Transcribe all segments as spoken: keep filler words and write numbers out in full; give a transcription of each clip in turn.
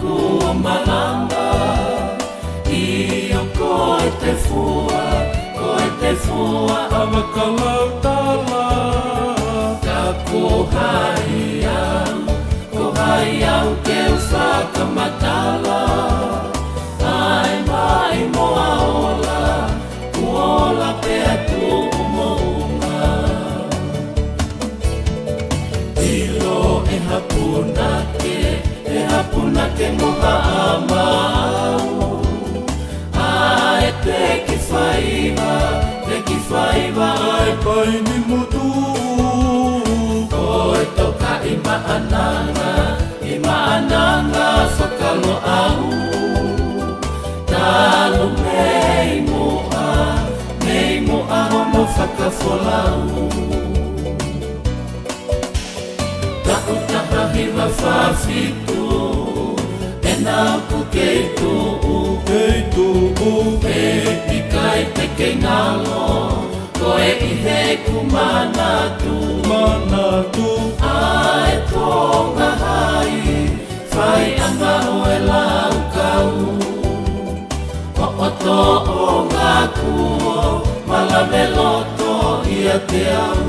Ua malanga, ʻio ko e tefua, ko e tefua ʻa Vakalautala. Ka ko hai au, ko hai au ke u fakamatala, ʻa e maʻimoa ola, kuo ola pea tuʻu moʻunga. ʻIlo ʻe ha punake, ʻe ha punake mo ha ʻamau. ʻA e teki faiva, teki faiva ʻa e paini motu. Ko e toka ʻi Maʻananga, ʻi Maʻananga Fakaloʻau. Talu mei muʻa, mei muʻa hono fakafolau. Taʻu taha hiva fā fitu, ʻena ʻoku kei tuʻu, kei tuʻu, he ʻikai te kei ngalo, ko e ʻi heʻeku manatu, manatu. ʻA e Tonga hai, faiʻanga ʻo e laukau, ʻo ʻoto ʻo ngaku, ʻo malave loto ʻiate au.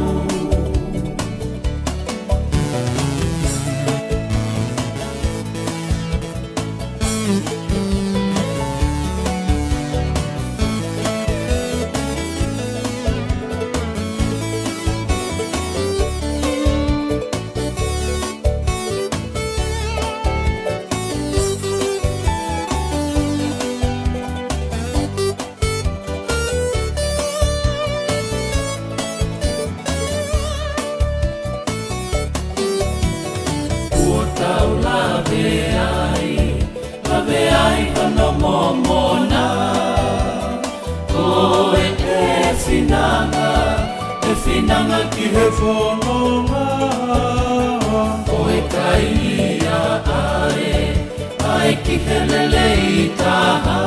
Kuo tau lave ai, lave ai hono momona. Ko e, ʻe finanga, ʻe finanga ki he fononga. Ko e kai ia ʻa e, ʻa e ki he lelei taha.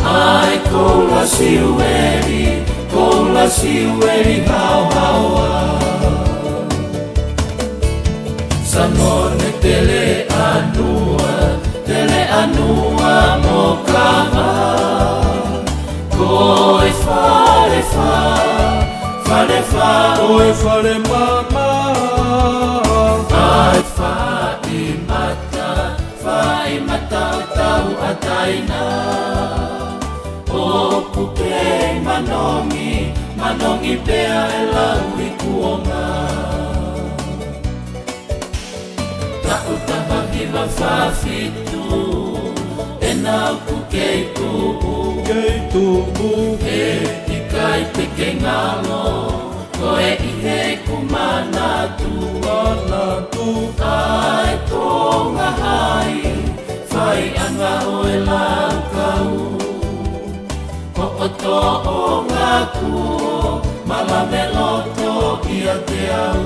ʻA e koula siueli, koula siueli haohaoa. Sanone Teleʻanua, Teleʻanua mo Kava. Ko e Falefa, Falefa, ko e Falemama. ʻA e Faimata, Faimata ʻo Tauʻataina. ʻOku kei manongi, manongi pea ʻe lau ʻi kuonga. Taʻu taha hiva fā fitu, ʻena ʻoku kei tuʻu, kei tuʻu, he ʻikai te kei ngalo, ko e ʻi heʻeku manatu, manatu. ʻA e Tonga hai, faiʻanga ʻo e laukau, ʻo ʻoto ʻo ngaku, ʻo malave loto ʻiate au.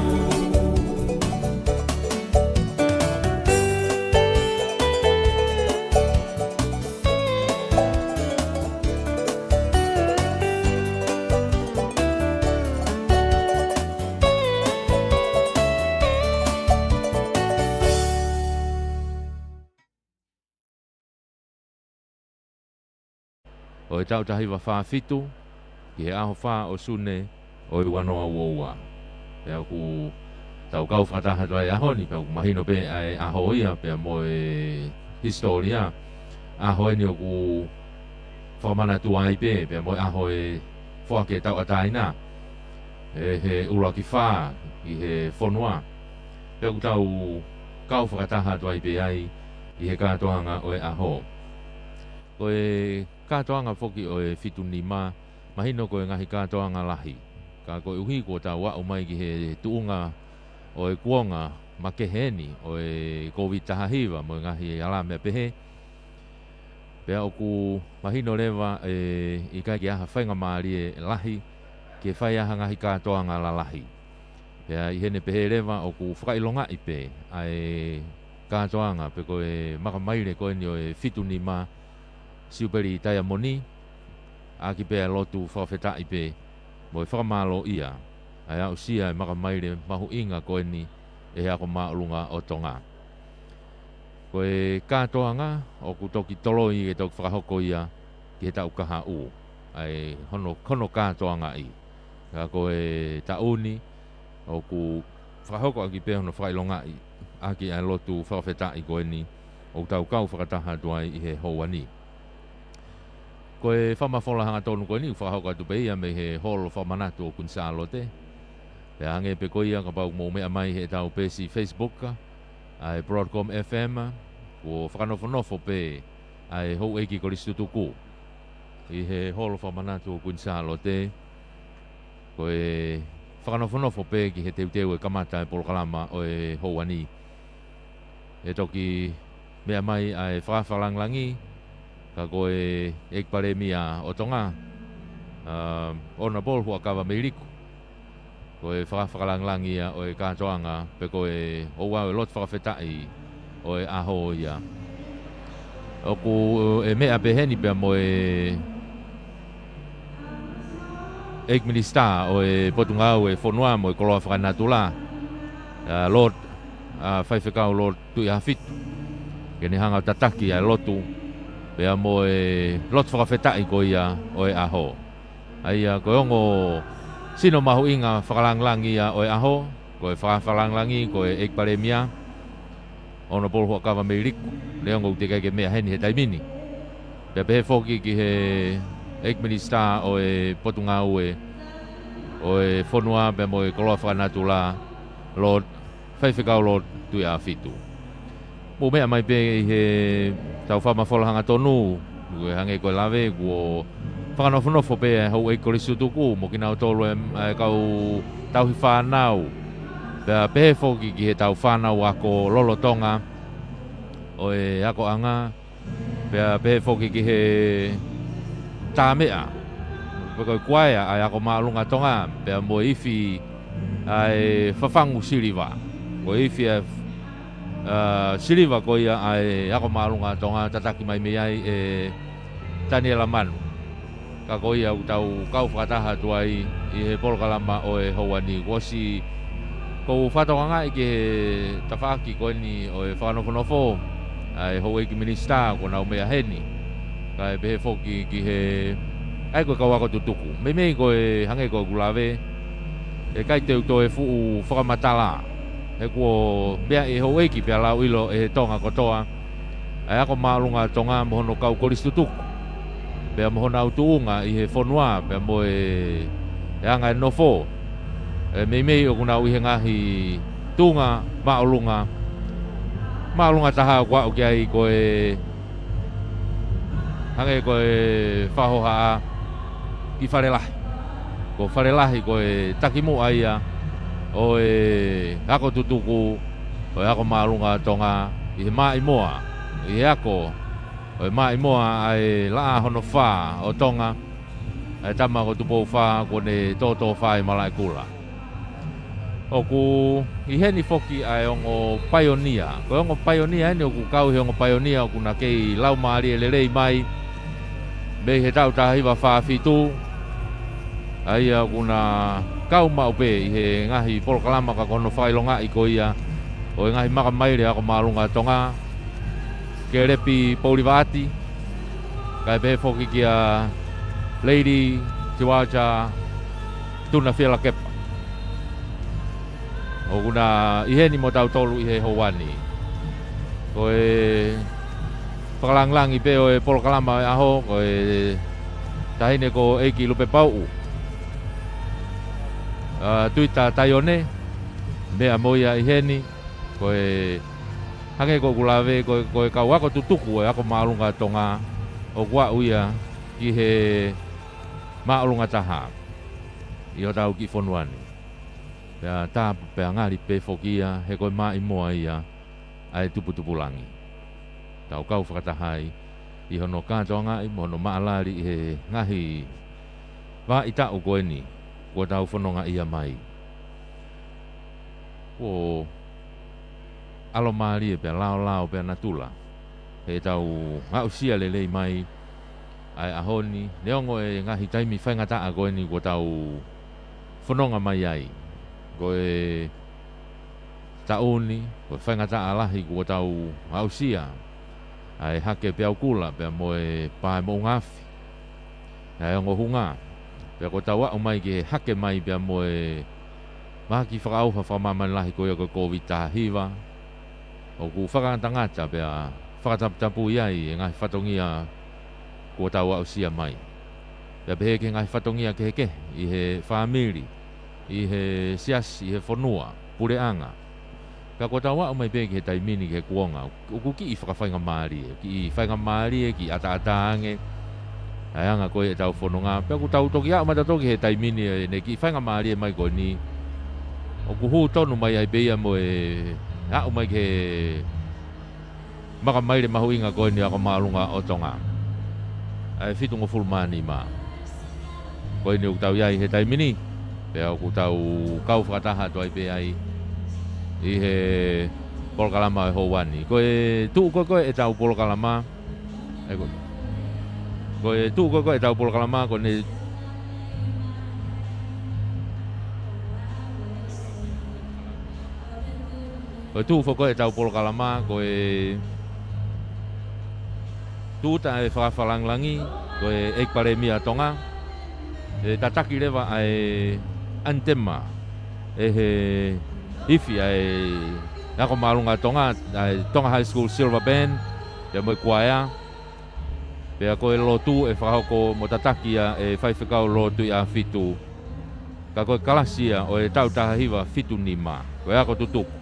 ʻO e taʻu taha hiva fā fitu, ki he ʻaho fā ʻo Sune ʻo e ua noa ua ua. Pea ʻoku tau kau fakataha atu ai ʻaho ni, pea ʻoku mahino pē ʻa e ʻaho ia, pea mo e hisitōlia. ʻAho eni ʻoku fakamanatua ai pē, pea mo e ʻaho e foaki e tauʻatāina ʻe he ʻuluaki fā ʻi he fonua. Pea ʻoku tau kau fakataha atu ai pē ai ʻi he kātoanga ʻo e ʻaho. Ko e kātoanga foki ʻo e fitu nima, mahino ko e ngaahi kātoanga lahi. Ka koeʻuhi kuo tau aʻu mai ki he tuʻunga ʻo e kuonga makehe eni ʻo e Kōviti taha hiva mo e ngaahi ala meʻa pehē, pea ʻoku mahino leva ʻe ʻikai ke ʻi ai ha faingamālie lahi ke fai ai ha ngaahi kātoanga lalahi. Pea ʻi heʻene pehē leva ʻoku fakaʻilongaʻi pē ʻa e kātoanga pe ko e makamaile ko eni ʻo e fitu nima Siupeli Taiamoni, ʻaki pē ʻa e lotu fakafetaʻi pē mo e fakamālōʻia ʻa e aʻusia e makamaile mahuʻinga ko eni ʻe he Ako Māʻolunga ʻo Tonga. Ko Ko e kātoanga ʻoku toki toloi ke toki fakahoko ia ki he taʻu kahaʻu, ʻa e hono, hono kātoangaʻi. Ka ko e taʻu ni ʻoku fakahoko ʻaki pē hono fakaʻilongaʻi ʻaki ʻa e lotu fakafetaʻi ko eni ʻoku tau kau fakataha atu ai ʻi he houa ni. Ko e fakamafola hangatonu ko eni ʻoku fakahoko atu pē ia mei he Holo Fakamanatu ʻo Kuini Sālote. Pea hangē pē ko ia kapau ʻoku mou meʻa mai heʻetau peesi Facebook ʻa e Broadcom F M, kuo fakanofonofo pē ʻa e Houʻeiki Kolisi Tutuku ʻi he Holo Fakamanatu ʻo Kuini Sālote. Ko e fakanofonofo pē ki he teuteu e kamata e polokalama ʻo e houa ni. ʻE toki meʻa mai ʻa e Fakaafe Fakalangilangi, ka ko e ʻEiki Palēmia ʻo Tonga, ʻa, Honourable Huʻakavameiliku. Ko e Fakaafe Fakalangilangi ia ʻo e kātoanga, pe ko e ouau e lotu fakafetaʻi ʻo e ʻaho ia. ʻOku, ʻe meʻa pē heni pea mo e ʻEiki Minisitā ʻo e Potungāue Fonua mo e Koloa Fakanatula, ʻa, Lord, ʻa, Faifekau Lord Tuʻiʻafitu, ke ne hanga ʻo tataki ʻa e lotu, pea mo e lotu fakafetaʻi ko ia ʻo e ʻaho. ʻA ia ko e ongo sino mahuʻinga fakalangilangi ia ʻo e ʻaho, ko e Fakaafe Fakalangilangi, ko e ʻEiki Palēmia, Honourable Huʻakavameiliku, neongo ʻoku teʻeki ai ke meʻa heni he taimi ni. Pea pehē foki ki he ʻEiki Minisitā ʻo e Potungāue ʻo e Fonua pea mo e Koloa Fakanatula, Lord, Faifekau Lord Tuʻiʻafitu. Mou meʻa mai pē ʻi heʻetau fakamafola hangatonu, ʻoku hangē ko e lave, kuo fakanofonofo pē ʻa e Houʻeiki Kolisi Tutuku mo kinautolu e, e kau tauhi fānau. Pea pehē foki ki heʻetau fānau ako lolotonga ʻo e akoʻanga, pea pehē foki ki he tāmeʻa, pe ko e kuaea ʻa e Ako Māʻolunga Tonga, pea mo e ifi ʻa e Fafangu Siliva. Ko e ifi ʻa e, ʻa, Siliva ko ia ʻa e Ako Māʻolunga Tonga, tataki mai mei ai ʻe Taniela Manu. Ka ko ia ʻoku tau kau fakataha atu ai ʻi he polokalama ʻo e houa ni. Kuo ʻosi, ʻoku ou fakatokangaʻi ki he tafaʻaki ko eni ʻo e fakanofonofo ʻa e Houʻeiki Minisitā kuo nau meʻa heni. Kae pehē foki ki he, ʻa ia ko e kau ako tutuku. Meimei ko e hangē ko ʻeku lave, ʻe ʻikai te u toe fuʻu fakamatala. He kuo meaʻi ʻe he Houʻeiki pea lauʻilo ʻe he Tonga kotoa ʻa e Ako Māʻolunga Tonga mo hono kau kolisi tutuku, pea mo honau tuʻunga ʻi he fonua, pea mo e, e anga e nofo. ʻE meimei ʻoku nau ʻi he ngaahi tuʻunga māʻolunga, māʻolunga taha ʻoku aʻu ki ai ko e, hangē ko e fakahohaʻa ki Falelahi. Ko Falelahi ko e takimuʻa ia ʻo e ako tutuku ʻo e Ako Māʻolunga Tonga ʻi he Maʻimoa, ʻi he ako ʻo e Maʻimoa ʻa e Laʻā hono fā ʻo Tonga, ʻa e tama ko Tupou Fā kuo ne tōtōfā ʻi Malaʻekula. ʻOku ʻi heni foki ʻa e ongo paionia. Ko e ongo paionia eni ʻoku kau he ongo paionia ʻoku na kei laumālie lelei mai mei he taʻu taha hiva fā fitu. ʻA ia ʻoku na kau maʻu pē ʻi he ngaahi polokalama ka ko hono fakaʻilongaʻi ko ia ʻo e ngaahi makamaile Ako Māʻolunga Tonga. Kelepi Poulivaati, kae pehē foki kia Lady Tiwaja Tunafielakepa. ʻOku na ʻi heni mo tautolu ʻi he houa ni. Ko e fakalangilangi pē ʻo e polokalama ʻo e ʻaho, ko e taʻahine ko ʻEiki Lupe Pauʻu, ʻa, Tuita Taione, meʻa mo ia ʻi heni. Ko e hangē ko ʻeku lave, ko e, ko e kau ako tutuku ʻo e Ako Māʻolunga Tonga, ʻoku aʻu ia ki he māʻolunga taha ʻi hotau kiʻi fonua ni. Pea tā, pea ngali pē foki ia, he ko e Maʻimoa ia ʻa e tuputupulangi. Tau kau fakataha ai ʻi hono kātoangaʻi mo hono maʻalali ʻi he ngaahi vahaʻa taʻu ko eni kuo tau fononga ia mai. Kuo ʻalomālie pea laolao pea natula heʻetau aʻusia lelei mai ʻa e ʻaho ni, neongo e ngaahi taimi faingataʻa ko eni kuo tau fononga mai ai. Ko e taʻu ni, ko e faingataʻa lahi kuo tau aʻusia ʻa e Hake Peaukula pea mo e Pae Moʻunga Afi, ʻa e ongo hunga. Pea kuo tau aʻu mai ki he hake mai pea mo e mahaki fakaʻauha fakamāmani lahi ko ia ko e Kōviti taha hiva, ʻoku fakangatangata pea fakataputapui ai e ngaahi fatongia kuo tau aʻusia mai. Pea pehē ki he ngaahi fatongia kehekehe ʻi he fāmili, ʻi he siasi, ʻi he fonua, puleʻanga. Ka kuo tau aʻu mai pē ki he taimi ni ki he kuonga ʻoku kiʻi fakafaingamālie, kiʻi faingamālie, kiʻi ʻataʻatā ange ʻa e anga ko ē ʻetau fononga. Pea ʻoku tau toki aʻu mai tautolu ki he taimi ni ʻene kiʻi faingamālie mai ko eni, ʻoku hū tonu mai ai pē ia mo e aʻu mai ki he makamaile mahuʻinga ko eni ʻo e Ako Māʻolunga ʻo Tonga, ʻa e fitungofulu mā nima. Ko eni ʻoku tau ʻi ai he taimi ni, pea ʻoku tau kau fakataha atu ai pē ai ʻi he polokalama ʻo e houa ni. Ko e tuʻu ko ē ko ē ʻetau polokalama, ʻe ko, ko e tuʻu ko ē ko ē ʻetau polokalama, ko ʻene, ko e tuʻu foki ko ē ʻetau polokalama, ko e tūʻuta e fakafalangilangi, ko e ʻEiki Palēmia Tonga, ʻe tataki leva ʻa e ʻanitema ʻe he ifi ʻa e Ako Māʻolunga Tonga, ʻa e Tonga High School Silver Band, pea mo e kuaea. Pea ko e lotu ʻe fakahoko mo tataki ia ʻe Faifekau Lōtuʻiʻāfitu. Ka ko e kalasi ia ʻo e taʻu taha hiva fitu nima, ko e ako tutuku.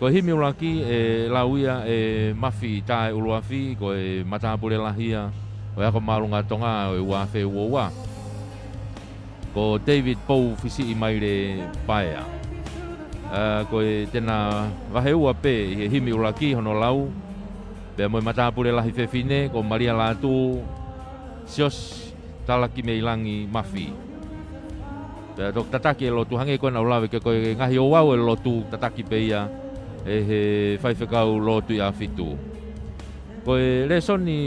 Ko e himi ʻuluaki ʻe lau ia ʻe Mafi Tae ʻUluafi, ko e matāpule lahi ia ʻo e Ako Māʻolunga Tonga ʻo e ua afe ua ua, ko David Pou Fisiʻi Maile Paea. ʻA, ko e tena vahe ua pē ʻi he himi ʻuluaki hono lau, pea mo e matāpule lahi fefine ko Malia Lātū Siosi Talakimeilangi Mafi. Pea toki tataki e lotu hangē ko ē naʻa ku lave ki ai, ko e ngaahi ouau e lotu tataki pē ia ʻe he Faifekau Lōtuʻiʻāfitu. Ko e lēsoni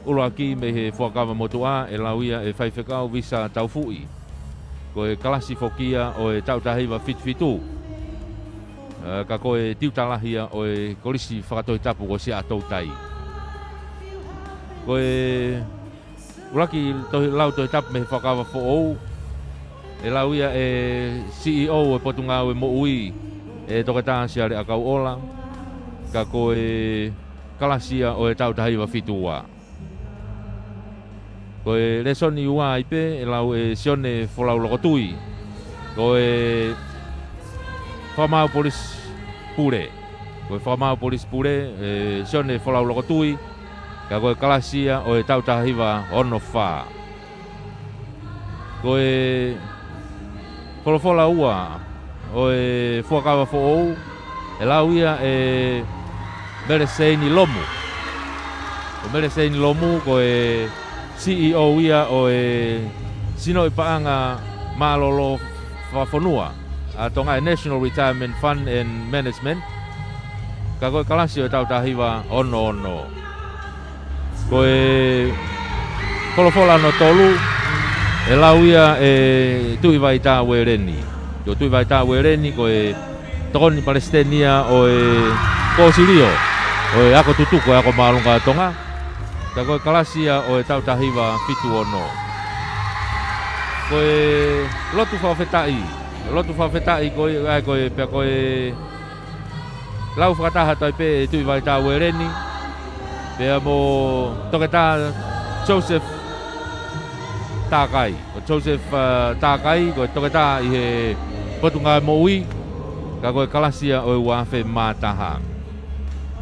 ʻuluaki mei he Fuakava Motuʻa ʻe lau ia ʻe Faifekau Visa Taufuʻi. Ko e kalasi foki ia ʻo e taʻu taha hiva fitu fitu. ʻA, ka ko e tiuta lahi ia ʻo e Kolisi Fakatohitapu ko Siaʻatoutai. Ko e ʻuluaki tohi, lau Tohitapu mei he Fuakava Foʻou, ʻe lau ia ʻe he C E O ʻo e Potungāue Moʻui, ʻe Toketā Siale ʻAkauʻola, ka ko e kalasi ia ʻo e taʻu taha hiva fitu ua. Ko e lēsoni ua ai pē ʻe lau ʻe Sione Folau Lokotui, ko e Fakamaau Polisi Pule. Ko e Fakamaau Polisi Pule, ʻe Sione Folau Lokotui, ka ko e kalasi ia ʻo e taʻu taha hiva ono fā. Ko e folofola ua ʻo e Fuakava Foʻou, ʻe lau ia ʻe Meleseini Lomu. Ko Meleseini Lomu, ko e C E O ia ʻo e Sinoʻi Paʻanga Mālōlō Fakafonua ʻa Tonga, ʻa e National Retirement Fund and Management. Ka ko e kalasi ʻo e taʻu taha hiva ono ono. Ko e folofola hono tolu, ʻe lau ia ʻe Tuʻivaitā Ueleni. Ko Tuʻivaitā Ueleni, ko e tokoni palesiteni ia ʻo e Kōsilio ʻo e Ako Tutuku ʻo e Ako Māʻolunga ʻo Tonga. Ka ko e kalasi ia ʻo e taʻu taha hiva fitu ono. Ko e lotu fakafetaʻi. Lotu fakafetaʻi ko e, ʻa e ko e, pea ko e lau fakataha atu ai pē ʻe Tuʻivaitā Ueleni, pea mo Toketā Joseph Takai. Ko Joseph, ʻa, Takai, ko e toketā ʻi he Potungāue Moʻui, ka ko e kalasi ia ʻo e ua afe mā taha.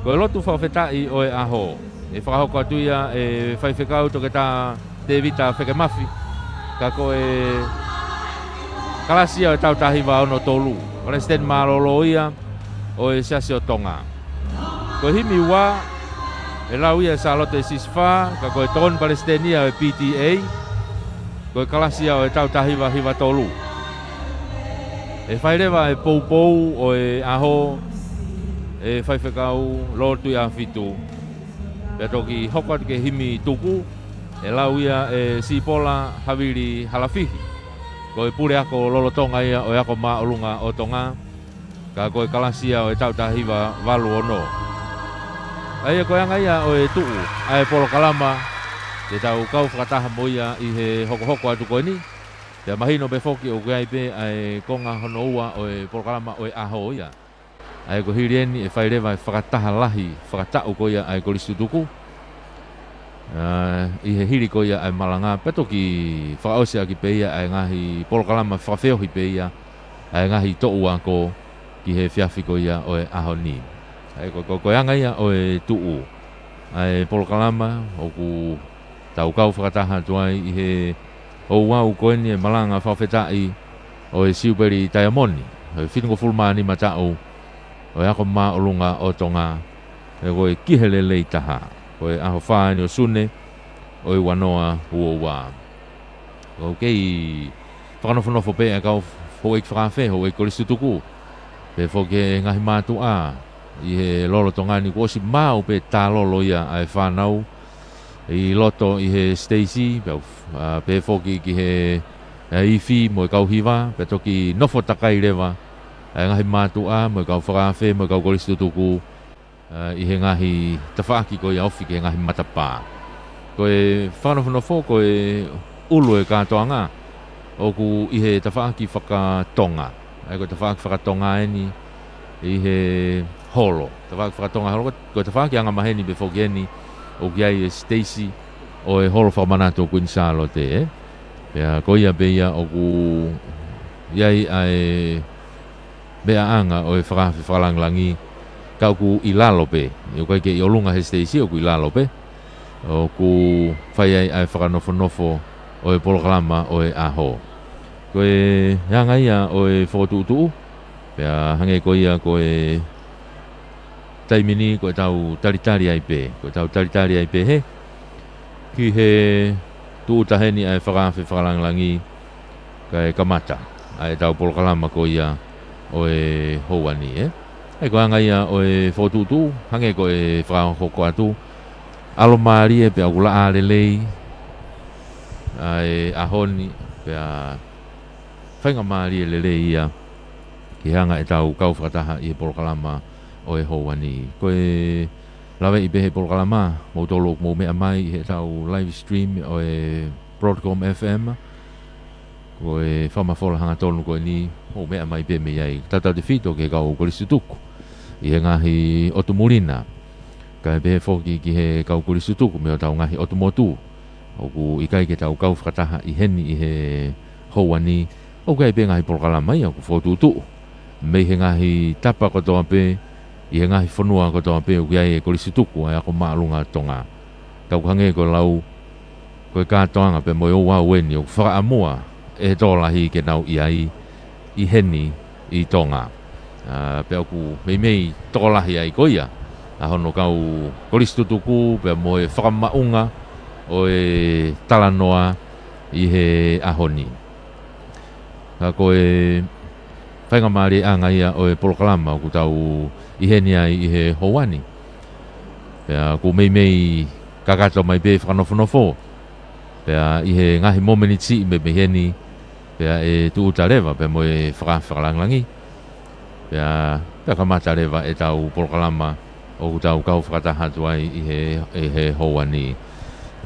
Ko e lotu fakafetaʻi ʻo e ʻaho, ʻe fakahoko atu ia ʻe Faifekau Toketā Tēvita Fekemafi, ka ko e kalasi ia ʻo e taʻu taha hiva ono tolu. Palesiteni mālōlō ia ʻo e Siasi ʻo Tonga. Ko e himi ua, ʻe lau ia ʻe Sālote Sisifā, ka ko e tokoni palesiteni ia ʻo e P T A, ko e kalasi ia ʻo e taʻu taha hiva hiva tolu. ʻE fai leva e poupou ʻo e ʻaho ʻe Faifekau Lōtuʻiʻāfitu. Pea toki hoko atu ki he himi tuku, ʻe lau ia ʻe Sipola Havili Halafihi. Ko e puleako lolotonga ia ʻo e Ako Māʻolunga ʻo Tonga. Ka ko e kalasi ia ʻo e taʻu taha hiva valu ono. ʻA ia ko e anga ia ʻo e tuʻu ʻa e polokalama ke tau kau fakataha mo ia ʻi he hokohoko atu ko eni. Pea mahino pē foki ʻoku ʻi ai pē ʻa e konga hono ua ʻo e polokalama ʻo e ʻaho ia. ʻA ia ko e hili eni ʻe fai leva e fakataha lahi fakataʻu ko ia ʻa e Kolisi Tutuku. ʻA, ʻi he hili ko ia ʻa e malanga, pea toki fakaʻosi ʻaki pē ia ʻa e ngaahi polokalama fakafeohi pē ia ʻa e ngaahi toʻu ako ki he efiafi ko ia ʻo e ʻaho ni. ʻA ia ko, ko, ko e anga ia ʻo e tuʻu ʻa e polokalama ʻoku tau kau fakataha atu ai ʻi he ouau ko eni e malanga fakafetaʻi ʻo e Siupeli Taiamoni ʻo e fitungofulu mā nima taʻu ʻo e Ako Māʻolunga ʻo Tonga, ʻa ia ko e Ki he Lelei Taha, ko e ʻaho fā eni ʻo Sune ʻo e ua noa ua ua. ʻOku kei fakanofonofo pē ʻa e kau houʻeiki fakaafe, houʻeiki Kolisi Tutuku, pehē foki e ngaahi mātuʻa ʻi he lolotonga ni, kuo ʻosi maʻu pē tā lolo ia ʻa e fānau ʻi loto ʻi he siteisi, pea, ʻa, pehē foki ki he, ʻa, ifi mo e kau hiva, pea toki nofo takai leva ʻa e ngaahi mātuʻa mo e kau fakaafe mo e kau Kolisi Tutuku, ʻa, ʻi he ngaahi tafaʻaki ko ia ofi ki he ngaahi matapā. Ko e fakanofonofo, ko e ʻulu e kātoanga ʻoku ʻi he tafaʻaki fakatonga. ʻA ia ko e tafaʻaki fakatonga eni ʻi he holo. Tafaʻaki fakatonga holo, ko e, ko e tafaʻaki angamaheni pē foki eni ʻoku ʻi ai e siteisi ʻo e holo fakamanatu ʻo Kuini Sālote, ē? Pea ko ia pē ia ʻoku ʻi ai ʻa e meʻaʻanga ʻo e fakaafe fakalangilangi, ka ʻoku ʻi lalo pē, ʻoku ʻikai ke ʻi ʻolunga he siteisi, ʻoku ʻi lalo pē, ʻoku fai ai ʻa e fakanofonofo ʻo e polokalama ʻo e ʻaho. Ko e anga ia ʻo e fokotuʻutuʻu, pea hangē ko ia ko e taimi ni ko ʻetau talitali ai pē, ko ʻetau talitali ai pē he, ki he tuʻuta heni ʻa e fakaafe fakalangilangi, kae kamata ʻa ʻetau polokalama ko ia ʻo e houa ni, ē? ʻA ia ko e anga ia ʻo e fokotuʻutuʻu, hangē ko e fakahoko atu, ʻalomālie pea ʻoku laʻā lelei ʻa e ʻaho ni, pea faingamālie lelei ia ke hanga ʻetau kau fakataha ʻi he polokalama ʻo e houa ni. Ko e laveʻi pē he polokalama, moutolu ʻoku mou meʻa mai ʻi heʻetau live stream ʻo e Broadcom F M. Ko e fakamafola hangatonu ko eni, mou meʻa mai pē mei ai. Tautautefito ki he kau Kolisi Tutuku ʻi he ngaahi ʻotu muli na, kae pehē foki ki he kau Kolisi Tutuku mei hotau ngaahi ʻotu motu ʻoku ʻikai ke tau kau fakataha ʻi heni ʻi he houa ni, ʻoku ʻi ai pē ngaahi polokalama ia ʻoku fokotuʻutuʻu mei he ngaahi tapa kotoa pē, ʻi he ngaahi fonua kotoa pē ʻoku ʻi ai e Kolisi Tutuku ʻa e Ako Māʻolunga Tonga. Ka ʻoku hangē ko e lau, ko e kātoanga pē mo e ouau eni ʻoku fakaʻamua ʻe he tokolahi ke nau ʻi ai ʻi heni ʻi Tonga. ʻA, pea ʻoku meimei tokolahi ai ko ia ʻa hono kau Kolisi Tutuku pea mo e fakamaʻunga ʻo e talanoa ʻi he ʻaho ni. Ka ko e faingamālieʻanga ia ʻo e polokalama ʻoku tau ʻi heni ai ʻi he houa ni. Pea ʻoku meimei kakato mai pē fakanofonofo. Pea ʻi he ngaahi momeniti mei, mei heni, pea ʻe tuʻuta leva pea mo e fakaafe fakalangilangi. Pea, pea kamata leva ʻetau polokalama ʻoku tau kau fakataha atu ai ʻi he, ʻi he houa ni.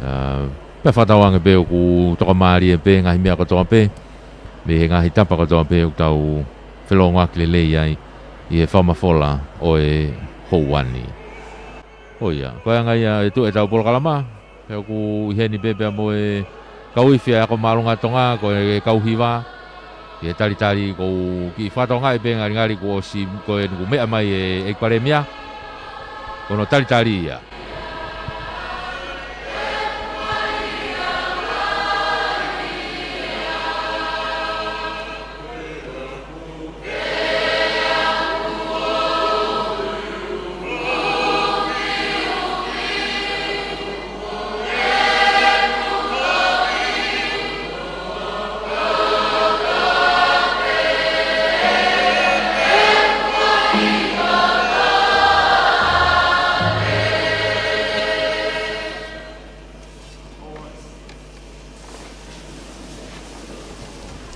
ʻA, pea fakatauange pē ʻoku tokamālie pē ngaahi meʻa kotoa pē, mei he ngaahi tapa kotoa pē ʻoku tau felōngoaki lelei ai ʻi he fakamafola ʻo e houa ni. ʻO ia, ko e anga ia e tuʻu ʻetau polokalama, pea ʻoku ʻi heni pē pea mo e kau ifi ʻa e Ako Māʻolunga Tonga, ko e kau hiva, ki he talitali, ʻoku ou kiʻi fakatokangaʻi pē ngalingali kuo ʻosi, ko e, kuo meʻa mai e ʻEiki Palēmia, ko hono talitali ia.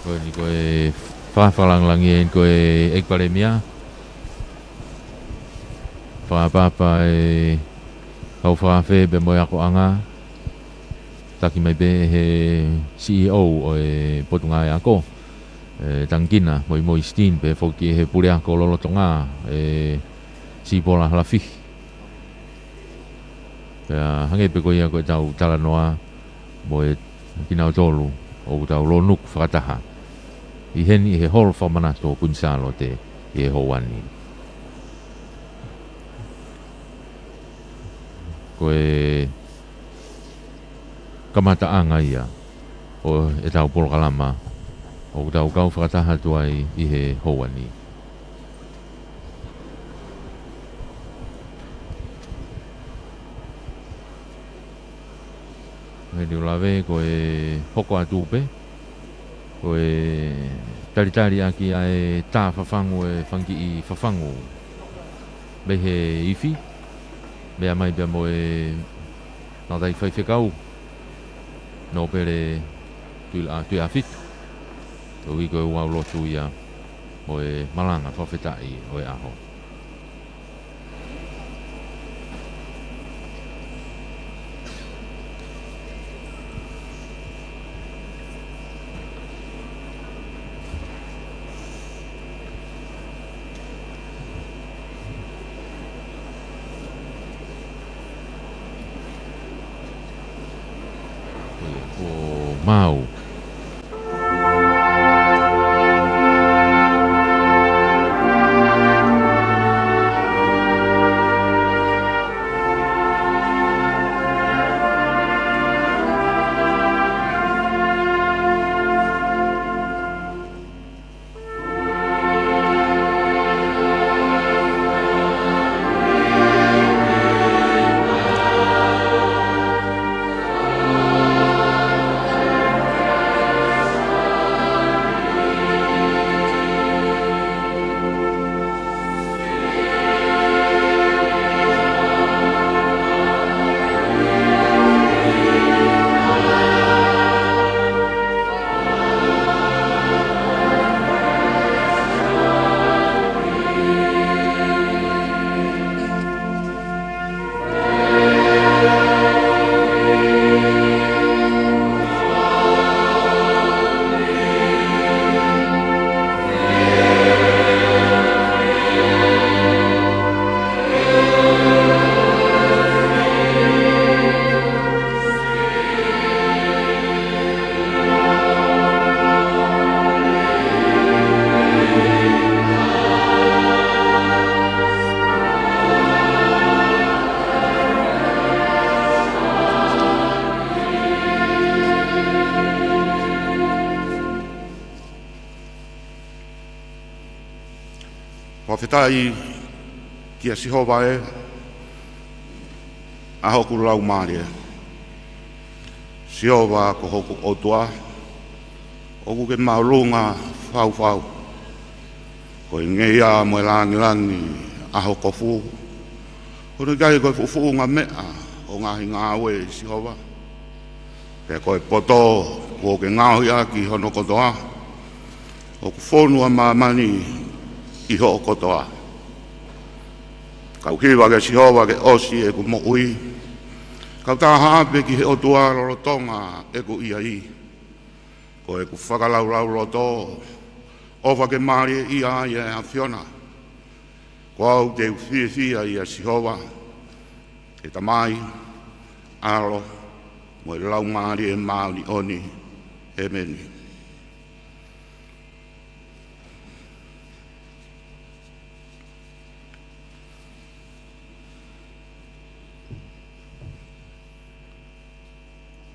Ko eni ko e fakaafe fakalangilangi eni ko e ʻEiki Palēmia. Fakaʻapaʻapa e kau fakaafe pea mo e akoʻanga, taki mai pē he C E O ʻo e Potungāue Ako, ʻe Tangikina Moimoi Steen, pehē foki ʻe he puleako lolotonga, ʻe Sipola Halafihi. Pea hangē pē ko ia ko ʻetau talanoa mo e kinautolu ʻoku tau lōnuku fakataha ʻi heni ʻi he holo fakamanatu ʻo Kuini Sālote ʻi he houa ni. Ko e kamataʻanga ia ʻo ʻetau polokalama ʻoku tau kau fakataha atu ai ʻi he houa ni. Mei Niulave, ko e hoko atu pē, ko e talitali ʻaki ʻa e tā fafangu ʻe he fanga kiʻi fafangu mei he ifi, meʻa mai pea mo e tangataʻeiki faifekau, Nōpele Tuila-, Tuiafitu. Koeʻuhi ko e ouau lotu ia mo e malanga fakafetaʻi ʻo e ʻaho. Ko ia, kuo maau. Fakafetaʻi kia Sihova ē, ʻa hoku laumālie. Sihova ko hoku ʻOtua, ʻoku ke māʻolunga faufau. Ko e ngeia mo e langilangi ʻa ho kofu. Ko hono ʻikai ko e fuʻufuʻunga meʻa ʻo e ngaahi ngāue ʻa Sihova. Pea ko e poto kuo ke ngaohi ʻaki hono kotoa. ʻOku fonu ʻa māmani ʻi hoʻo kotoa. Kau hiva kia Sihova ke ʻosi ʻeku moʻui. Kau tā haʻape ki he ʻOtua lolotonga ʻeku ʻiai. Ko ʻeku fakalaulauloto, ʻofa ke mālieʻia ai ʻa e ʻAfiona. Ko au te u fiefia ʻia Sihova, ʻe Tamai, ʻAlo, mo e Laumālie Māʻoniʻoni. ʻEmeni.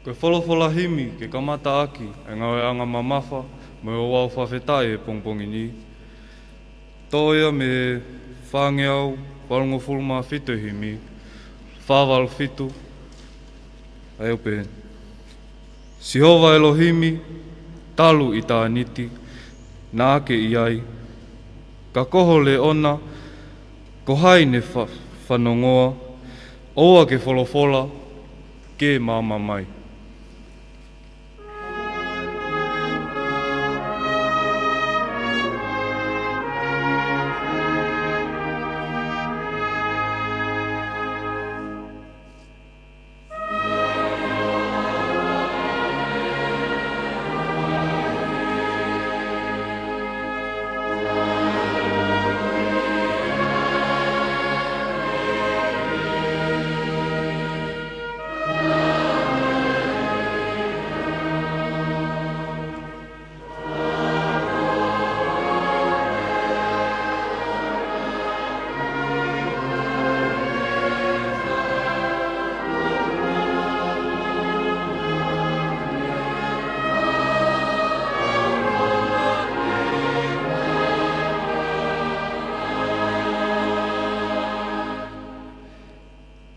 Ko e folofola himi ke kamata ʻaki ʻa e ngāueʻanga mamafa mo e ouau fakafetaʻi he pongipongi ni. Toʻo ia mei he fāngeau valungofulu mā fitu ʻo e himi, fā valu fitu, ʻa ia ʻoku pehē ni. Sihova ʻElohimi, talu ʻitāniti, naʻa ke ʻi ai. Ka ko ho leʻona, ko hai ne fa-, fanongoa, ʻoua ke folofola, ke maama mai.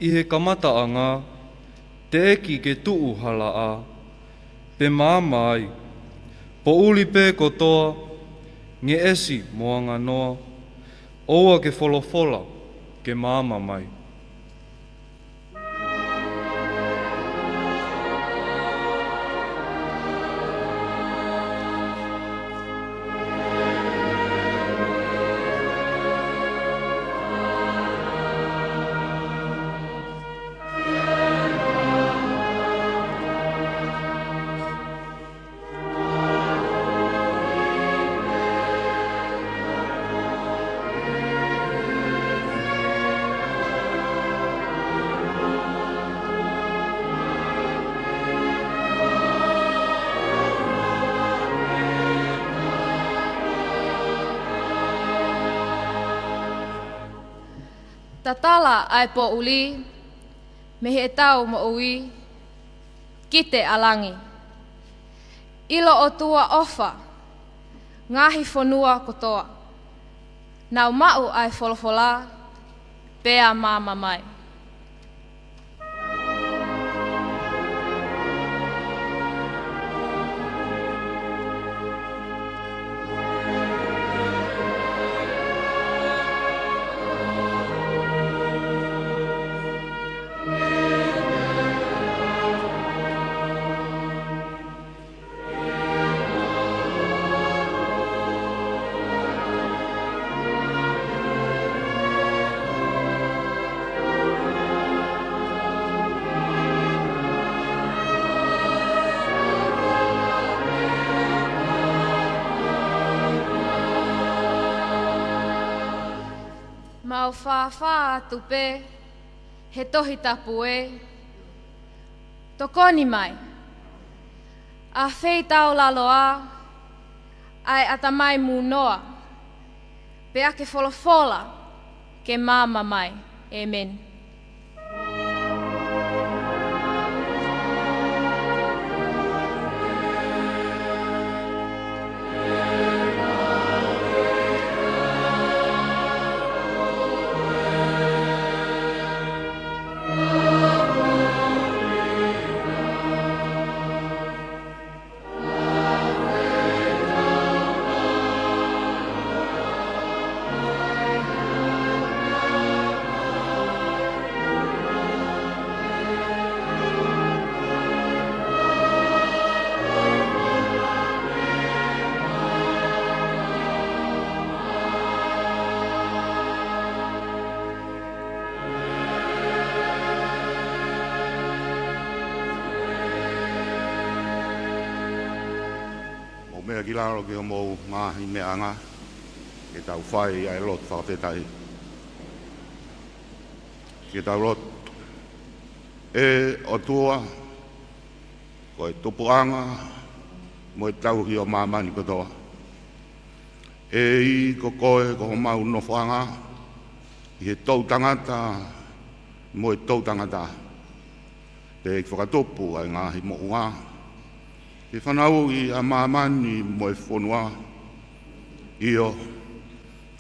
ʻI he kamataʻanga, teʻeki ke tuʻu ha laʻā, pe maama ai, poʻuli pē kotoa, ngeʻesi mo anganoa, ʻoua ke folofola ke maama mai. Tatala ʻa e poʻuli mei heʻetau moʻui, kite ʻa langi. ʻIlo ʻOtua ʻofa, ngaahi fonua kotoa, nau maʻu ʻa e folofola, pea maama mai. Mau fāfā atu pē he Tohi Tapu ē, tokoni mai, ʻa feitaulaloa ʻa e ʻatamai mūnoa, pea ke folofola ke maama mai. ʻĒmeni. Mou meʻa ki lalo ki homou ngaahi meʻaʻanga, ke tau fai ʻa e lotu fakafetaʻi. Ke tau lotu. ʻE ʻOtua, ko e tupuʻanga mo e tauhi ʻo māmani kotoa. ʻEiki, ko koe ko homau nofoʻanga ʻi he toʻutangata mo e toʻutangata. Teʻeki fakatupu ʻa e ngaahi moʻunga ke fanauʻi ʻa māmani mo e fonua. ʻIo,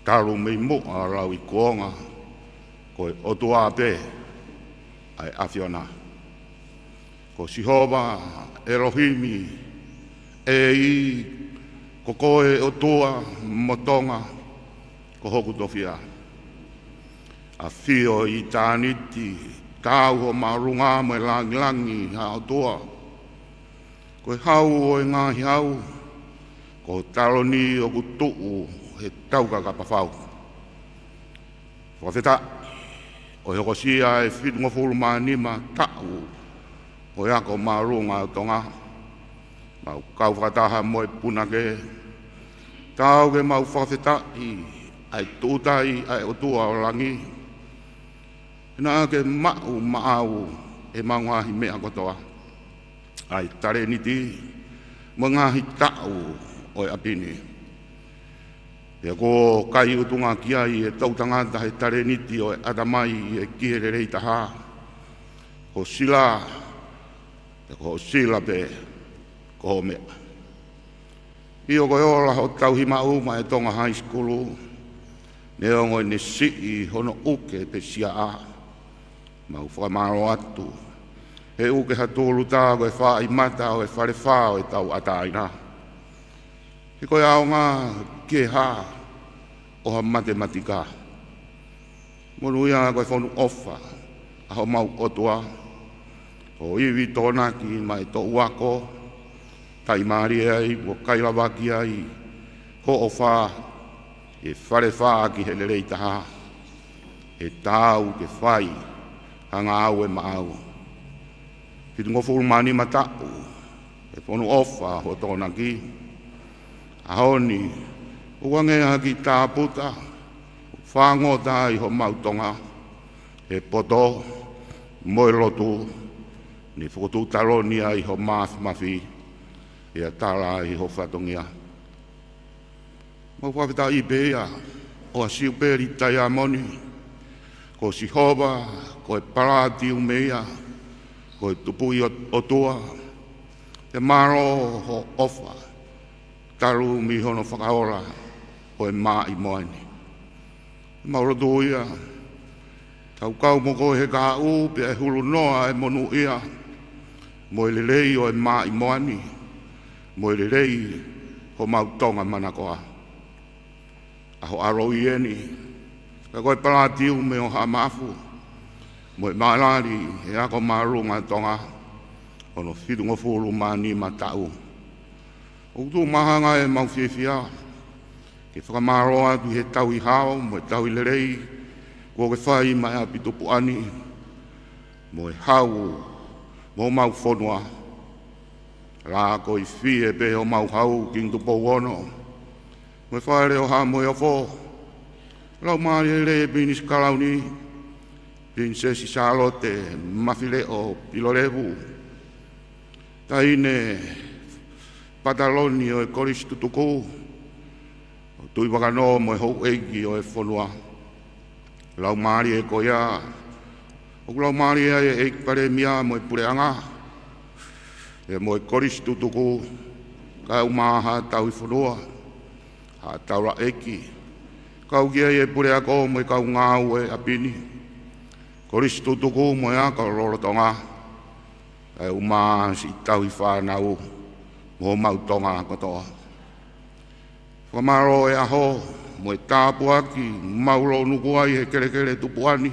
talu mei muʻa lau ʻi kuonga, ko e ʻOtua pē ʻa e ʻAfiona. Ko Sihova ʻElohimi, ʻEiki, ko koe ʻOtua mo Tonga, ko hoku tofiʻa. ʻAfio ʻi ʻitāniti, taau ho māʻolunga mo e langilangi, ha ʻOtua. Ko e Hau ʻo e ngaahi hau, ko ho taloni ʻoku tuʻu he taukakapa fau. Fakafetaʻi, ʻo e hokosia e fitungofulu mā nima taʻu ʻo e ako māʻolunga ʻo Tonga. Mau kau fakataha mo e punake, taau ke mau fakafetaʻi ʻa e tūtai ʻa e ʻOtua ʻo langi, naʻa ke maʻu maʻau ʻemau ngaahi meʻa kotoa, ʻa e talēniti mo e ngaahi taʻu ʻo e ʻapi ni. Pea kuo kai utunga ki ai e toʻutangata he talēniti ʻo e ʻatamai ʻi he kiʻi lelei taha. Ko Sila, pea ko Sila pē ko ho meʻa. ʻIo, ko e ola hoʻo tauhi maʻu maʻa e Tonga High School, neongo ʻene siʻi hono ʻuke pe siaʻa, Mau fakamālō atu he ʻuke ha tūʻulutā ko e fāʻi mata ʻo e fale fā ʻo e tauʻatāina. He ko e ʻaonga ke hā ʻo ha matematika. Monūʻia ko e fonu ʻofa ʻa homau ʻOtua, ʻo ivi Tokonaki maʻa e toʻu ako, taʻimālie ai ʻo kailavaki ai hoʻo ʻofa he fale fā ki he lelei taha, he taau ke fai ha ngāue maʻau. Fitungofulu mā nima taʻu e fonu ʻofa ʻo Tokonaki. ʻAho ni, ʻoku ʻange ha kiʻi tāputa, fāngota ai homau Tonga he poto mo e lotu, ne fokotuʻu taloni ai ho māfimafi, ʻe tala ai ho fatongia. Mau fakafetaʻi pē ia ʻo ha siupeli taiamoni, ko Sihova, ko e palātiume ia, ko e Tupuʻi ʻo-, ʻOtua, ʻe mālō hoʻo ʻofa, talu mei hono fakaola ʻo e maʻimoa ni. Mau lotu ia, tau kau mo koe he kahaʻu pea ʻe hulu noa e monūʻia mo e lelei ʻo e maʻimoa ni, mo e lelei homau Tonga manakoa. ʻA ho ʻAlo ʻi heni, ka ko e palātiume ʻo Haʻa Maʻafu, mo e maʻalali he Ako Māʻolunga Tonga, hono fitungofulu mā nima taʻu. ʻOku tuʻu mahanga ʻemau fiefia ke fakamālō atu he tauhi hao mo e tauhi lelei kuo ke fai maʻa e ʻapi tupuʻa ni, mo e hau mo homau fonua. Lākoifie pē homau hau, Kingi Tupou Ono, mo e Fale ʻo Haʻa Moheofo. Laumālie lelei e Pilinisi Kalauni, Pilinisesi Sālote Mafileʻo Pilolevu, Taʻahine Pataloni ʻo e Kolisi Tutuku, ʻo Tuʻivakanō mo e houʻeiki ʻo e fonua. Laumālie ko ia ʻoku laumālie ai e ʻEiki Palēmia mo e Puleʻanga, ʻe mo e Kolisi Tutuku, kae ʻumaʻā Haʻa Tauhi Fonua, Haʻa Taulaʻeiki, kau ki ai e Puleako mo e kau ngāue ʻapi ni, Kolisi Tutuku mo e Ako Lolotonga, kae ʻumaʻā siʻi tauhi fānau mo homau Tonga kotoa. Fakamālō e ʻaho mo e tāpuaki mau lounuku ai he kelekele tupuʻa ni.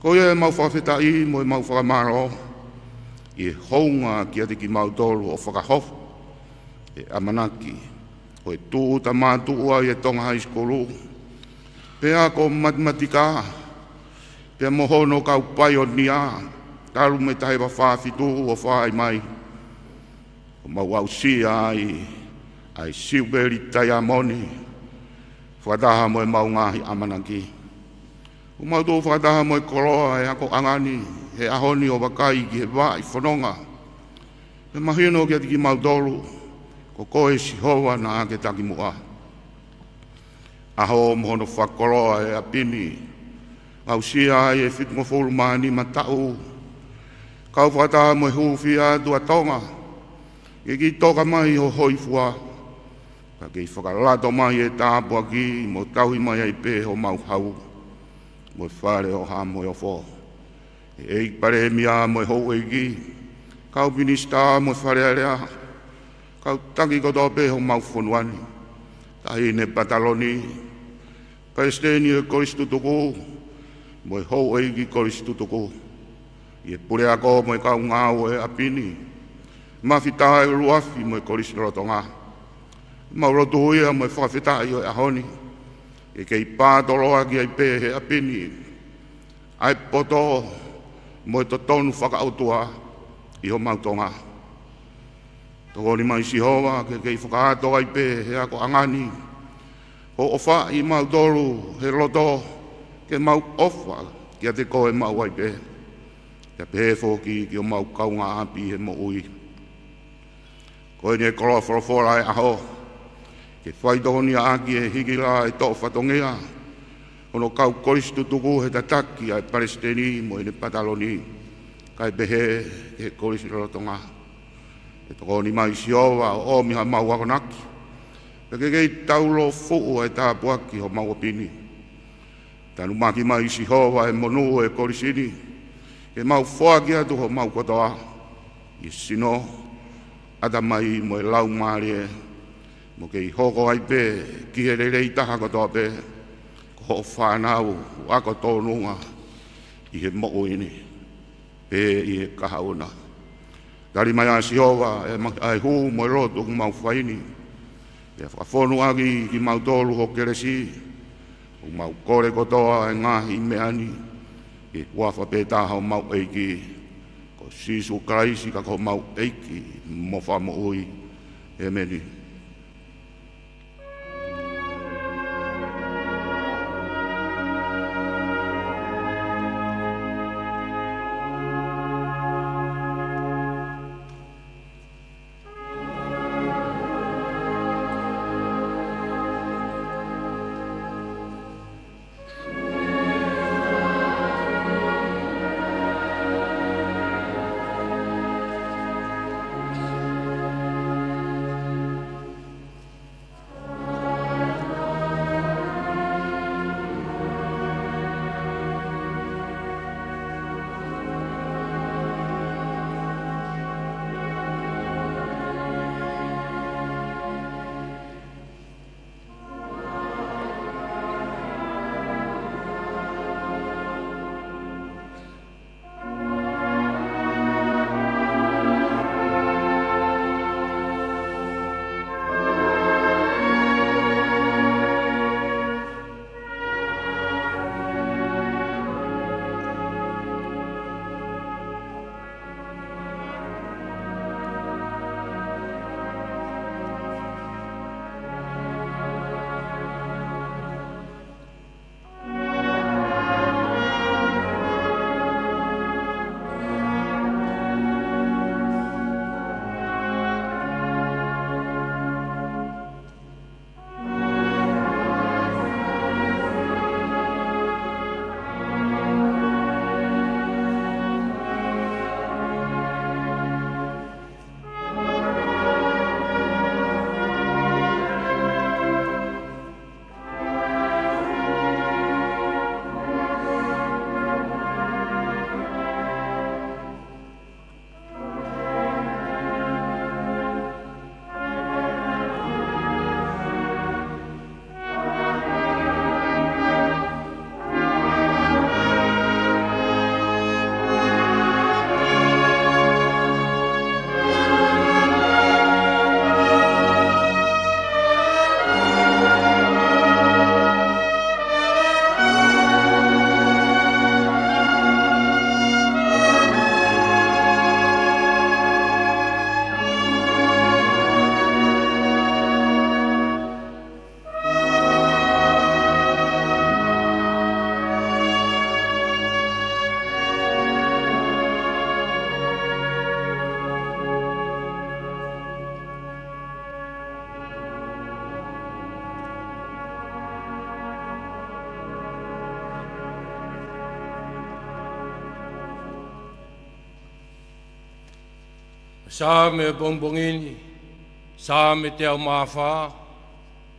Ko ia ʻemau fakafetaʻi mo ʻemau fakamālō ʻi he hounga kiate kimautolu ʻo fakahoko e ʻamanaki ʻo e tūʻuta mātuʻa ʻi he Tonga High School, pea ko matematika, pea mo hono kau paionia, talu mei he taha hiva fā fitu ʻo fai mai, ʻo mau aʻusia ai ʻa e siupeli taiamoni, fakataha mo ʻemau ngaahi ʻamanaki. ʻOku mau tuʻu fakataha mo e koloa e akoʻanga ni he ʻaho ni ʻo vakai ki he vaʻa fononga, pea mahino kiate kimautolu, ko koe Sihova naʻa ke takimuʻa. ʻAho mo hono fakakoloa e ʻapi ni, aʻusia ai e fitungofulu mā nima taʻu. Kau fakataha mo e hūfia atu ʻa Tonga, ke kei toka mai ho hōifua, ka kei fakalato mai e tāpuaki mo tauhi mai ai pē homau hau mo e Fale ʻo Haʻa Moheofo. ʻE ʻEiki Palēmia mo e houʻeiki, kau Minisitā mo e Fale Alea, kau taki kotoa pē homau fonua ni, Taʻahine Pataloni, Palesiteni ʻo e Kolisi Tutuku mo e houʻeiki Kolisi Tutuku, ʻi he Puleako mo e kau ngāue ʻapi ni, Mafitae ʻUluafi mo e Kolisi Lolotonga. Mau lotu ia mo e fakafetaʻi ʻo e ʻaho ni, ke kei pātoloaki ai pē he ʻapi ni ʻa e poto mo e totonu fakaʻotua ʻi homau Tonga. Tokoni mai Sihova ke kei fakahoko ai pē he akoʻanga ni hoʻo ʻofa ʻiate kimautolu he loto ke mau ʻofa kiate koe maʻu ai pē, pea pehē foki ki homau kaungāʻapi he moʻui. Ko eni e koloa folofola e ʻaho, ke faitokoniʻaki e hiki lā e toʻo fatongia hono kau Kolisi Tutuku he tataki ʻa e Palesiteni mo ʻene Pataloni, kae pehē ki he Kolisi Lolotonga. ʻE tokoni mai Sihova ʻo ʻomi haʻamau akonaki, pea ke kei taulofuʻu e tāpuaki homau ʻapi ni. Tanumaki mai Sihova e monū e Kolisi ni, Ke mau foaki atu homau kotoa, ʻi he sino, ʻatamai mo e laumālie, mo kei hoko ai pē ki he lelei taha kotoa pē, ko hoʻo fānau ako tōnunga ʻi he moʻui ni, pea ʻi he kahaʻu na. Tali mai ʻa Sihova ʻa e ma-, ʻa e hū mo e lotu ʻoku mau fai ni. Pea fakafonu ʻaki kimautolu ho kelesi, ʻoku mau kole kotoa e ngaahi meʻa ni ʻi he huafa pē taha ʻo homau ʻEiki ko Sīsū Kalaisi, ka ko homau ʻEiki mo Fakamoʻui. ʻĒmeni. Saame pongipongi ni, Saame teau mā fā,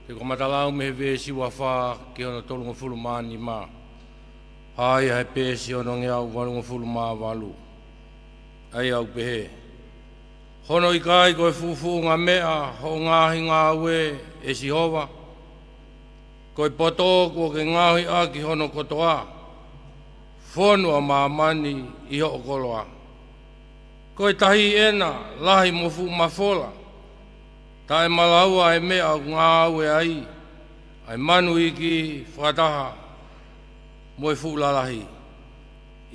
te u kamata lau mei he veesi ua fā ki hono tolungofulu mā nima. Hā ia he peesi onongeau valungofulu mā valu. ʻA ia ʻoku pehē: Hono ʻikai ko e fuʻufuʻunga meʻa hoʻo ngaahi ngāue, ʻe Sihova? Ko e poto kuo ke ngaohi ʻaki hono kotoa, fonu ʻa māmani ʻi hoʻo koloa. Ko e tahi ʻena, lahi mo fuʻu mafola, taʻemalaua e meʻa ʻoku ngāue ai, ʻa e manu iiki fakataha mo e fuʻu lalahi.